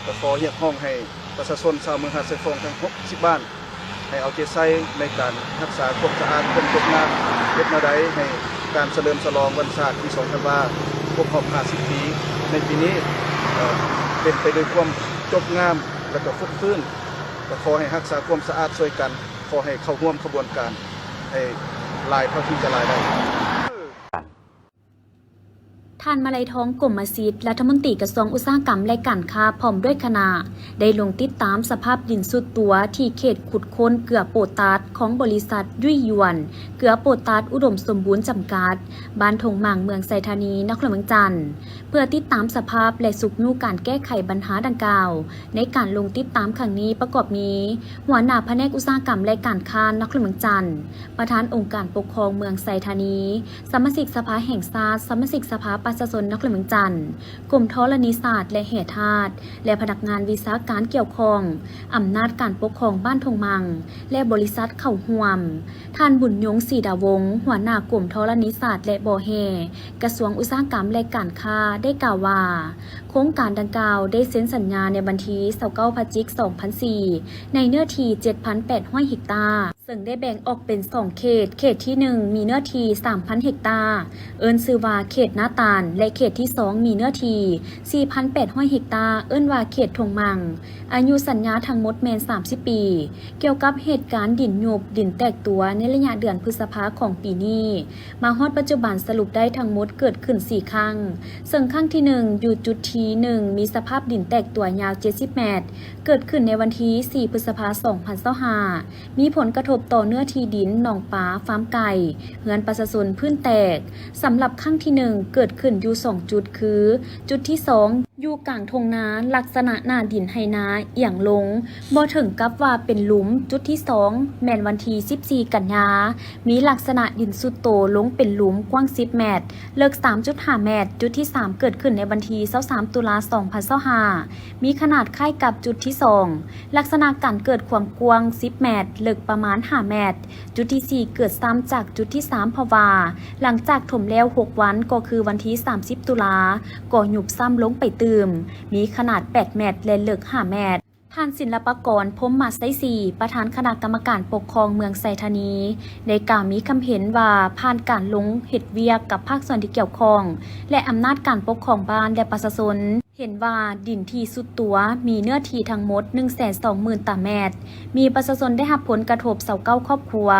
ກໍຂໍຮຽກຮ້ອງໃຫ້ປະຊາຊົນຊາວເມືອງຫາດຊາຍຟອງທັງຫົກສິບບ້ານ ໃຫ້ເອົາໃຈໃສ່ໃນການຮັກສາຄວາມສະອາດ, ຄວາມຈົບງາມ, ເຮັດແນວໃດໃຫ້ການສະເຫຼີມສະຫຼອງວັນຊາດທີສອງທັນວາຄົບຮອບຫ້າສິບປີໃນປີນີ້ ເປັນໄປດ້ວຍຄວາມຈົບງາມ ແລະ ກໍຟົດຟື້ນ. ກໍຂໍໃຫ້ຮັກສາຄວາມສະອາດຊ່ວຍກັນ, ຂໍໃຫ້ເຂົ້າຮ່ວມຂະບວນການໃຫ້ຫຼາຍເທົ່າທີ່ຈະຫຼາຍໄດ້. ທ່ານ ມະໄລທອງ ກົມມະສິດ ລັດຖະມົນຕີກະຊວງອຸດສາຫະກຳ ແລະ ການຄ້າ ພ້ອມດ້ວຍຄະນະ ໄດ້ລົງຕິດຕາມສະພາບດິນຊຸດຕົວທີ່ເຂດຂຸດຄົ້ນເກືອໂປຕາດຂອງບໍລິສັດ ຍຸ້ຍຢວນ ເກືອໂປຕາດ ອຸດົມສົມບູນ ຈຳກັດ ບ້ານທົ່ງໝັ່ງ ເມືອງໄຊທານີ ນະຄອນຫຼວງວຽງຈັນ ເພື່ອຕິດຕາມສະພາບ ແລະ ຊຸກຍູ້ການແກ້ໄຂບັນຫາດັ່ງກ່າວ. ໃນການລົງຕິດຕາມຄັ້ງນີ້ປະກອບມີ ຫົວໜ້າພະແນກອຸດສາຫະກຳ ແລະ ການຄ້າ ນະຄອນຫຼວງວຽງຈັນ, ປະທານອົງການປົກຄອງເມືອງໄຊທານີ, ສະມາຊິກສະພາແຫ່ງຊາດ, ສະມາຊິກສະພາປະຊາຊົນນະຄອນຫຼວງວຽງຈັນ, ກົມທໍລະນີສາດ ແລະ ແຮ່ທາດ ແລະ ພະນັກງານວິຊາການກ່ຽວຂ້ອງ, ອຳນາດການປົກຄອງບ້ານທົ່ງໝັ່ງ ແລະ ບໍລິສັດເຂົ້າຮ່ວມ. ທ່ານ ບຸນຍົງ ສີດາວົງ ຫົວໜ້າກົມທໍລະນີສາດ ແລະ ບໍ່ແຮ່ ກະຊວງອຸດສາຫະກຳ ແລະ ການຄ້າ ໄດ້ກ່າວວ່າ ໂຄງການດັ່ງກ່າວໄດ້ເຊັນສັນຍາໃນວັນທີຊາວເກົ້າ ພະຈິກ ສອງພັນສີ່ ໃນເນື້ອທີ່ເຈັດພັນແປດຮ້ອຍເຮັກຕາ, ເຊິ່ງໄດ້ແບ່ງອອກເປັນສອງເຂດ, ເຂດທີໜຶ່ງ ມີເນື້ອທີ່ສາມພັນເຮັກຕາ, ເອີ້ນຊື່ວ່າເຂດນາຕານ ແລະ ເຂດທີສອງ ມີເນື້ອທີ່ສີ່ພັນແປດຮ້ອຍເຮັກຕາ, ເອີ້ນວ່າເຂດທົ່ງໝັ່ງ. ອາຍຸສັນຍາທັງໝົດແມ່ນສາມສິບປີ. ກ່ຽວກັບເຫດການດິນຍຸບ, ດິນແຕກຕົວໃນໄລຍະເດືອນພຶດສະພາຂອງປີນີ້ ມາຮອດປັດຈຸບັນສະຫຼຸບໄດ້ທັງໝົດເກີດຂຶ້ນສີ່ຄັ້ງ, ເຊິ່ງຄັ້ງທີໜຶ່ງ ຢູ່ຈຸດທີໜຶ່ງ ມີສະພາບດິນແຕກຕົວຍາວເຈັດສິບແມັດ, ເກີດຂຶ້ນໃນວັນທີສີ່ ພຶດສະພາ ສອງພັນຊາວຫ້າ, ມີຜົນກະທົບຕໍ່ເນື້ອທີ່ດິນໜອງປາ, ຟາມໄກ່, ເຮືອນປະຊາຊົນພື້ນແຕກ. ສຳລັບຄັ້ງທີໜຶ່ງ ເກີດຂຶ້ນຢູ່ສອງຈຸດ ຄື ຈຸດທີສອງ ຢູ່ກາງທົ່ງນາ, ລັກສະນະໜ້າດິນໄຮ່ນາອຽງລົງ, ບໍ່ເຖິງກັບວ່າເປັນຫຼຸມ. ຈຸດທີສອງ ແມ່ນວັນທີສິບສີ່ກັນຍາ, ມີລັກສະນະດິນຊຸດໂຕລົງເປັນຫຼຸມກວ້າງສິບແມັດ, ເລິກສາມຈຸດຫ້າແມັດ. ຈຸດທີສາມເກີດຂຶ້ນໃນວັນທີຊາວສາມຕຸລາສອງພັນຊາວຫ້າ, ມີຂະໜາດຄ້າຍກັບຈຸດທີສອງ, ລັກສະນະການເກີດຄວາມກວ້າງສິບແມັດ, ເລິກປະມານຫ້າແມັດ. ຈຸດທີສີ່ເກີດຊ້ຳຈາກຈຸດທີສາມ ເພາະວ່າຫຼັງຈາກຖົມແລ້ວຫົກວັນ ກໍຄືວັນທີສາມສິບຕຸລາ ກໍຍຸບຊ້ຳລົງໄປຕື່ມ, ມີຂະໜາດແປດແມັດ ແລະ ເລິກຫ້າແມັດ. ທ່ານ ສິນລະປະກອນ ພົມມະໄຊສີ, ປະທານຄະນະກຳມະການປົກຄອງເມືອງໄຊທານີ ໄດ້ກ່າວມີຄຳເຫັນວ່າ ຜ່ານການລົງເຮັດວຽກກັບພາກສ່ວນທີ່ກ່ຽວຂ້ອງ ແລະ ອຳນາດການປົກຄອງບ້ານ ແລະ ປະຊາຊົນ ເຫັນວ່າດິນທີ່ຊຸດຕົວມີເນື້ອທີ່ທັງໝົດໜຶ່ງແສນສອງໝື່ນຕາແມັດ, ມີປະຊາຊົນໄດ້ຮັບຜົນກະທົບຊາວເກົ້າຄອບຄົວ,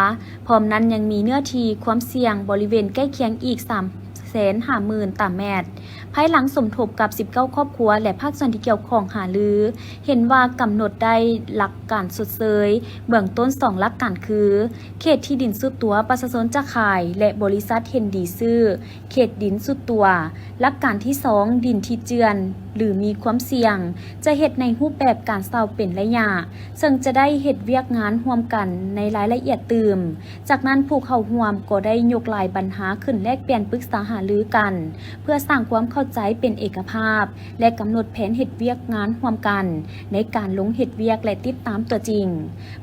ພ້ອມນັ້ນຍັງມີເນື້ອທີ່ຄວາມສ່ຽງບໍລິເວນໃກ້ຄຽງອີກສາມແສນຫ້າໝື່ນຕາແມັດ. ພາຍຫຼັງສົມທົບກັບສິບເກົ້າຄອບຄົວ ແລະ ພາກສ່ວນທີ່ກ່ຽວຂ້ອງຫາລື, ເຫັນວ່າກຳນົດໄດ້ຫຼັກການຊົດເຊີຍເບື້ອງຕົ້ນສອງຫຼັກການຄື ເຂດທີ່ດິນຊຸດຕົວປະຊາຊົນຈະຂາຍ ແລະ ບໍລິສັດເຫັນດີຊື້ ເຂດດິນຊຸດຕົວ. ຫຼັກການທີສອງ ດິນທີ່ເຈື່ອນ ຫຼື ມີຄວາມສ່ຽງ ຈະເຮັດໃນຮູບແບບການເຊົ່າເປັນໄລຍະ, ເຊິ່ງຈະໄດ້ເຮັດວຽກງານຮ່ວມກັນໃນລາຍລະອຽດຕື່ມ. ຈາກນັ້ນຜູ້ເຂົ້າຮ່ວມກໍໄດ້ຍົກລາຍບັນຫາຂຶ້ນແລກປ່ຽນປຶກສາຫາລືກັນ ເພື່ອສ້າງຄວາມເຂົ້າໃຈເປັນເອກະພາບ ແລະ ກຳນົດແຜນເຮັດວຽກງານຮ່ວມກັນໃນການລົງເຮັດວຽກ ແລະ ຕິດຕາມຕົວຈິງ.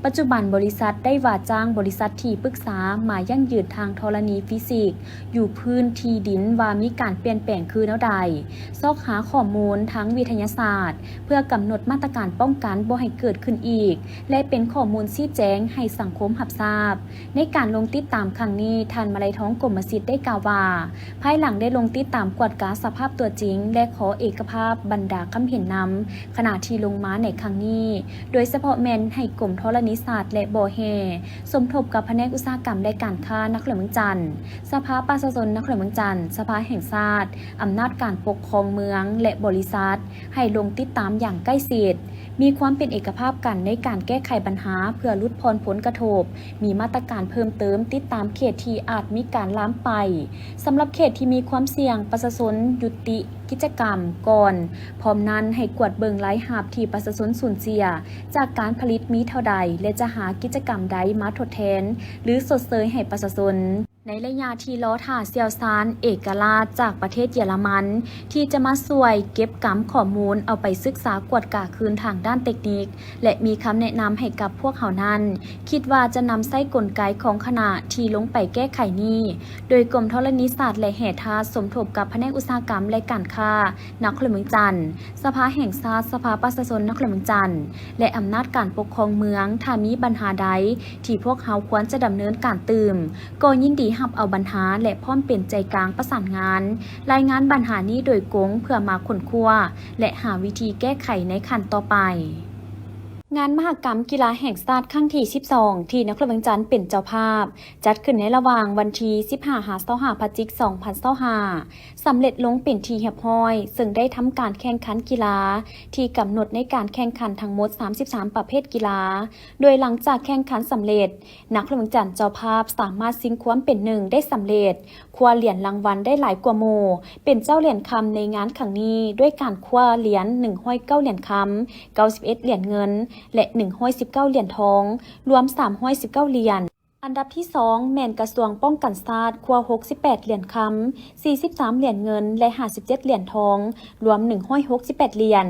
ປັດຈຸບັນບໍລິສັດໄດ້ວ່າຈ້າງບໍລິສັດທີ່ປຶກສາມາຢັ້ງຢືນທາງທໍລະນີຟີຊິກ ຢູ່ພື້ນທີ່ດິນວ່າມີການປ່ຽນແປງຄືແນວໃດ, ຊອກຫາຂໍ້ມູນທາງວິທະຍາສາດ ເພື່ອກຳນົດມາດຕະການປ້ອງກັນບໍ່ໃຫ້ເກີດຂຶ້ນອີກ ແລະ ເປັນຂໍ້ມູນຊີ້ແຈງໃຫ້ສັງຄົມຮັບຊາບ. ໃນການລົງຕິດຕາມຄັ້ງນີ້, ທ່ານ ມະໄລທອງ ກົມມະສິດ ໄດ້ກ່າວວ່າ, ພາຍຫຼັງໄດ້ລົງຕິດຕາມກວດກາສະພາບຕົວຈິງ ແລະ ຂໍເອກະພາບບັນດາຄຳເຫັນນຳ ຂະນະທີ່ລົງມາໃນຄັ້ງນີ້, ໂດຍສະເພາະແມ່ນໃຫ້ກົມທໍລະນີສາດ ແລະ ບໍ່ແຮ່ ສົມທົບກັບພະແນກອຸດສາຫະກຳ ແລະ ການຄ້ານະຄອນຫຼວງວຽງຈັນ, ສະພາປະຊາຊົນນະຄອນຫຼວງວຽງຈັນ, ສະພາແຫ່ງຊາດ, ອຳນາດການປົກຄອງເມືອງ ແລະ ບໍລິສັດ ໃຫ້ລົງຕິດຕາມຢ່າງໃກ້ຊິດ, ມີຄວາມເປັນເອກະພາບກັນໃນການແກ້ໄຂບັນຫາເພື່ອຫຼຸດຜ່ອນຜົນກະທົບ, ມີມາດຕະການເພີ່ມເຕີມຕິດຕາມເຂດທີ່ອາດມີການລາມໄປ. ສຳລັບເຂດທີ່ມີຄວາມສ່ຽງ, ປະຊາຊົນຍຸຕິ ກິດຈະກຳກ່ອນ, ພ້ອມນັ້ນໃຫ້ກວດເບິ່ງລາຍຮັບທີ່ປະຊາຊົນສູນເສຍຈາກການຜະລິດມີເທົ່າໃດ ແລະ ຈະຫາກິດຈະກຳໃດມາທົດແທນ ຫຼື ຊົດເຊີຍໃຫ້ປະຊາຊົນ. ໃນໄລຍະທີ່ລໍຖ້າຊ່ຽວຊານເອກະລາດຈາກປະເທດເຢຍລະມັນ ທີ່ຈະມາຊ່ວຍເກັບກຳຂໍ້ມູນເອົາໄປສຶກສາກວດກາຄືນທາງດ້ານເຕັກນິກ ແລະ ມີຄຳແນະນຳໃຫ້ກັບພວກເຮົານັ້ນ, ຄິດວ່າຈະນຳໃຊ້ກົນໄກຂອງຄະນະທີ່ລົງໄປແກ້ໄຂນີ້ ໂດຍກົມທໍລະນີສາດ ແລະ ແຮ່ທາດ ສົມທົບກັບພະແນກອຸດສາຫະກຳ ແລະ ການຄ້າ ນະຄອນຫຼວງວຽງຈັນ, ສະພາແຫ່ງຊາດ, ສະພາປະຊາຊົນນະຄອນຫຼວງວຽງຈັນ ແລະ ອຳນາດການປົກຄອງເມືອງ. ຖ້າມີບັນຫາໃດທີ່ພວກເຮົາຄວນຈະດຳເນີນການຕື່ມ, ກໍຍິນດີຮັບເອົາບັນຫາ ແລະ ພ້ອມເປັນໃຈກາງປະສານງານ, ລາຍງານບັນຫານີ້ໂດຍກົງ ເພື່ອມາຄົ້ນຄວ້າ ແລະ ຫາວິທີແກ້ໄຂໃນຂັ້ນຕໍ່ໄປ. ງານມະຫະກຳກິລາແຫ່ງຊາດຄັ້ງທີສິບສອງ ທີ່ນະຄອນຫຼວງວຽງຈັນເປັນເຈົ້າພາບ, ຈັດຂຶ້ນໃນລະຫວ່າງວັນທີສິບຫ້າຫາຊາວຫ້າ ພະຈິກ ສອງພັນຊາວຫ້າ ສຳເລັດລົງເປັນທີ່ຮຽບຮ້ອຍ, ເຊິ່ງໄດ້ທຳການແຂ່ງຂັນກິລາທີ່ກຳນົດໃນການແຂ່ງຂັນທັງໝົດສາມສິບສາມປະເພດກິລາ, ໂດຍຫຼັງຈາກແຂ່ງຂັນສຳເລັດ, ນະຄອນຫຼວງວຽງຈັນເຈົ້າພາບສາມາດຊິງຄວາມເປັນໜຶ່ງໄດ້ສຳເລັດ, ຄວ້າຫຼຽນລາງວັນໄດ້ຫຼາຍກວ່າໝູ່, ເປັນເຈົ້າຫຼຽນຄຳໃນງານຄັ້ງນີ້ ດ້ວຍການຄວ້າຫຼຽນໜຶ່ງຮ້ອຍເກົ້າຫຼຽນຄຳ, ເກົ້າສິບເອັດຫຼຽນເງິນ ແລະ ໜຶ່ງຮ້ອຍສິບເກົ້າຫຼຽນທອງ, ລວມສາມຮ້ອຍສິບເກົ້າຫຼຽນ. ອັນດັບທີສອງ ແມ່ນກະຊວງປ້ອງກັນຊາດ ຄວ້າຫົກສິບແປດຫຼຽນຄຳ, ສີ່ສິບສາມຫຼຽນເງິນ ແລະ ຫ້າສິບເຈັດຫຼຽນທອງ, ລວມໜຶ່ງຮ້ອຍຫົກສິບແປດຫຼຽນ.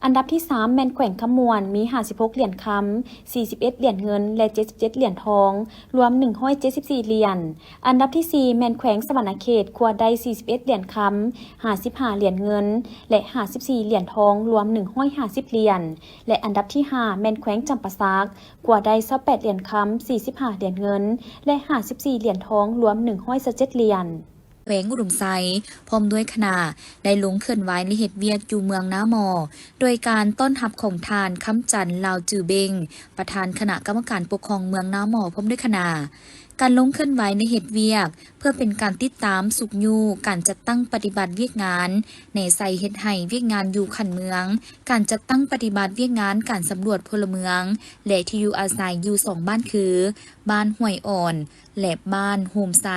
ອັນດັບທີສາມ ແມ່ນແຂວງຄຳມ່ວນ ມີຫ້າສິບຫົກຫຼຽນຄຳ, ສີ່ສິບເອັດຫຼຽນເງິນ ແລະ ເຈັດສິບເຈັດຫຼຽນທອງ, ລວມໜຶ່ງຮ້ອຍເຈັດສິບສີ່ຫຼຽນ. ອັນດັບທີສີ່ ແມ່ນແຂວງສະຫວັນນະເຂດ ຄວ້າໄດ້ສີ່ສິບເອັດຫຼຽນຄຳ, ຫ້າສິບຫ້າຫຼຽນເງິນ ແລະ ຫ້າສິບສີ່ຫຼຽນທອງ, ລວມໜຶ່ງຮ້ອຍຫ້າສິບຫຼຽນ ແລະ ອັນດັບທີຫ້າ ແມ່ນແຂວງຈຳປາສັກ ຄວ້າໄດ້ຊາວແປດຫຼຽນຄຳ, ສີ່ສິບຫ້າຫຼຽນເງິນ ແລະ ຫ້າສິບສີ່ຫຼຽນທອງ, ລວມໜຶ່ງຮ້ອຍຊາວເຈັດຫຼຽນ. ແຂວງອຸດົມໄຊ ພ້ອມດ້ວຍຄະນະ ໄດ້ລົງເຄື່ອນໄຫວ ແລະ ເຮັດວຽກຢູ່ເມືອງນາໝໍ້ ໂດຍການຕ້ອນຮັບຂອງທ່ານ ຄຳຈັນ ລາວຈື່ເບັງ ປະທານຄະນະກຳມະການປົກຄອງເມືອງນາໝໍ້ ພ້ອມດ້ວຍຄະນະ. ການລົງເຄື່ອນໄຫວ ແລະ ເຮັດວຽກ ເພື່ອເປັນການຕິດຕາມຊຸກຍູ້ການຈັດຕັ້ງປະຕິບັດວຽກງານ ແນໃສ່ເຮັດໃຫ້ວຽກງານຢູ່ຂັ້ນເມືອງ, ການຈັດຕັ້ງປະຕິບັດວຽກງານການສຳຫຼວດພົນລະເມືອງ ແລະ ທີ່ຢູ່ອາໄສຢູ່ສອງບ້ານຄື ບ້ານຫ້ວຍອ່ອນ ແລະ ບ້ານໂຮມໄຊ,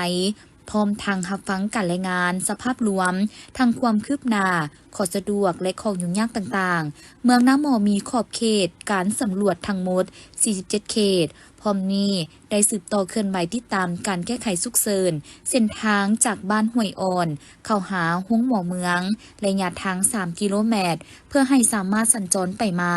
ພ້ອມທັງຮັບຟັງການລາຍງານສະພາບລວມ ທັງຄວາມຄືບໜ້າ ຂໍ້ສະດວກ ແລະ ຂໍ້ຫຍຸ້ງຍາກຕ່າງໆ. ເມືອງນາໝໍ້ມີຂອບເຂດການສຳຫຼວດທັງໝົດ ສີ່ສິບເຈັດ ເຂດ. ພ້ອມນີ້ໄດ້ສືບຕໍ່ເຄື່ອນໄຫວຕິດຕາມການແກ້ໄຂສຸກເສີນ ເສັ້ນທາງຈາກບ້ານຫ້ວຍອ່ອນ ເຂົ້າຫາໂຮງໝໍເມືອງ ໄລຍະທາງ ສາມ ກິໂລແມັດ ເພື່ອໃຫ້ສາມາດສັນຈອນໄປມາ.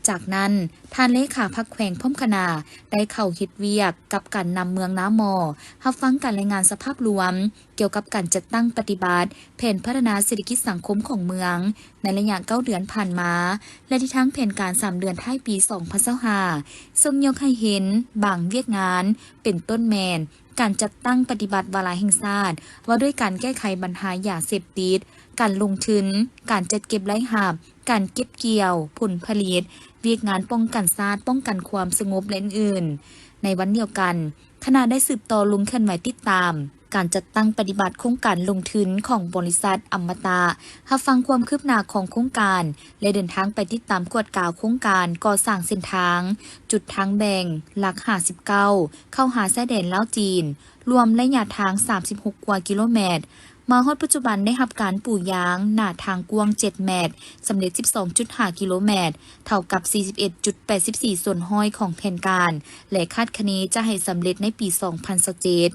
ຈາກນັ້ນ, ທ່ານເລຂາພັກແຂວງພ້ອມຄະນະ ໄດ້ເຂົ້າເຮັດວຽກກັບການນຳເມືອງນາໝໍ້ ຮັບຟັງການລາຍງານສະພາບລວມ ກ່ຽວກັບການຈັດຕັ້ງປະຕິບັດແຜນພັດທະນາເສດຖະກິດສັງຄົມຂອງເມືອງ ໃນໄລຍະເກົ້າເດືອນຜ່ານມາ ແລະ ທິດທາງແຜນການສາມເດືອນທ້າຍປີສອງພັນຊາວຫ້າ ເຊິ່ງຍົກໃຫ້ເຫັນບາງວຽກງານ ເປັນຕົ້ນແມ່ນ ການຈັດຕັ້ງປະຕິບັດວາລະແຫ່ງຊາດ ວ່າດ້ວຍການແກ້ໄຂບັນຫາຢາເສບຕິດ, ການລົງທຶນ, ການຈັດເກັບລາຍຮັບ, ການເກັບກ່ຽວຜົນຜະລິດ, ວຽກງານປ້ອງກັນຊາດ, ປ້ອງກັນຄວາມສະຫງົບ ແລະ ອື່ນໆ. ໃນວັນດຽວກັນ, ຄະນະໄດ້ສືບຕໍ່ລົງເຄື່ອນໄຫວຕິດຕາມການຈັດຕັ້ງປະຕິບັດໂຄງການລົງທຶນຂອງບໍລິສັດອຳມະຕະ, ຮັບຟັງຄວາມຄືບໜ້າຂອງໂຄງການ ແລະ ເດີນທາງໄປຕິດຕາມກວດກາໂຄງການກໍ່ສ້າງເສັ້ນທາງ ຈຸດທາງແບ່ງຫຼັກຫ້າສິບເກົ້າ ເຂົ້າຫາຊາຍແດນລາວ-ຈີນ ລວມໄລຍະທາງສາມສິບຫົກກວ່າກິໂລແມັດ. ມາຮອດປັດຈຸບັນໄດ້ຮັບການປູຢາງໜ້າທາງກວ້າງເຈັດແມັດ, ສຳເລັດສິບສອງຈຸດຫ້າກິໂລແມັດ, ເທົ່າກັບສີ່ສິບເອັດຈຸດແປດສິບສີ່ສ່ວນຮ້ອຍຂອງແຜນການ ແລະ ຄາດຄະເນຈະໃຫ້ສຳເລັດໃນປີສອງພັນຊາວເຈັດ.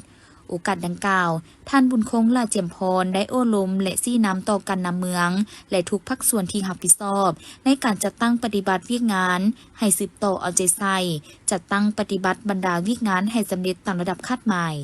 ໂອກາດດັ່ງກ່າວ, ທ່ານ ບຸນຄົງ ຫຼ້າຈຽມພອນ ໄດ້ໂອ້ລົມ ແລະ ຊີ້ນຳຕໍ່ການນຳເມືອງ ແລະ ທຸກພາກສ່ວນທີ່ຮັບຜິດຊອບ ໃນການຈັດຕັ້ງປະຕິບັດວຽກງານ ໃຫ້ສືບຕໍ່ເອົາໃຈໃສ່ ຈັດຕັ້ງປະຕິບັດບັນດາວຽກງານໃຫ້ສຳເລັດຕາມລະດັບຄາດໝາຍ.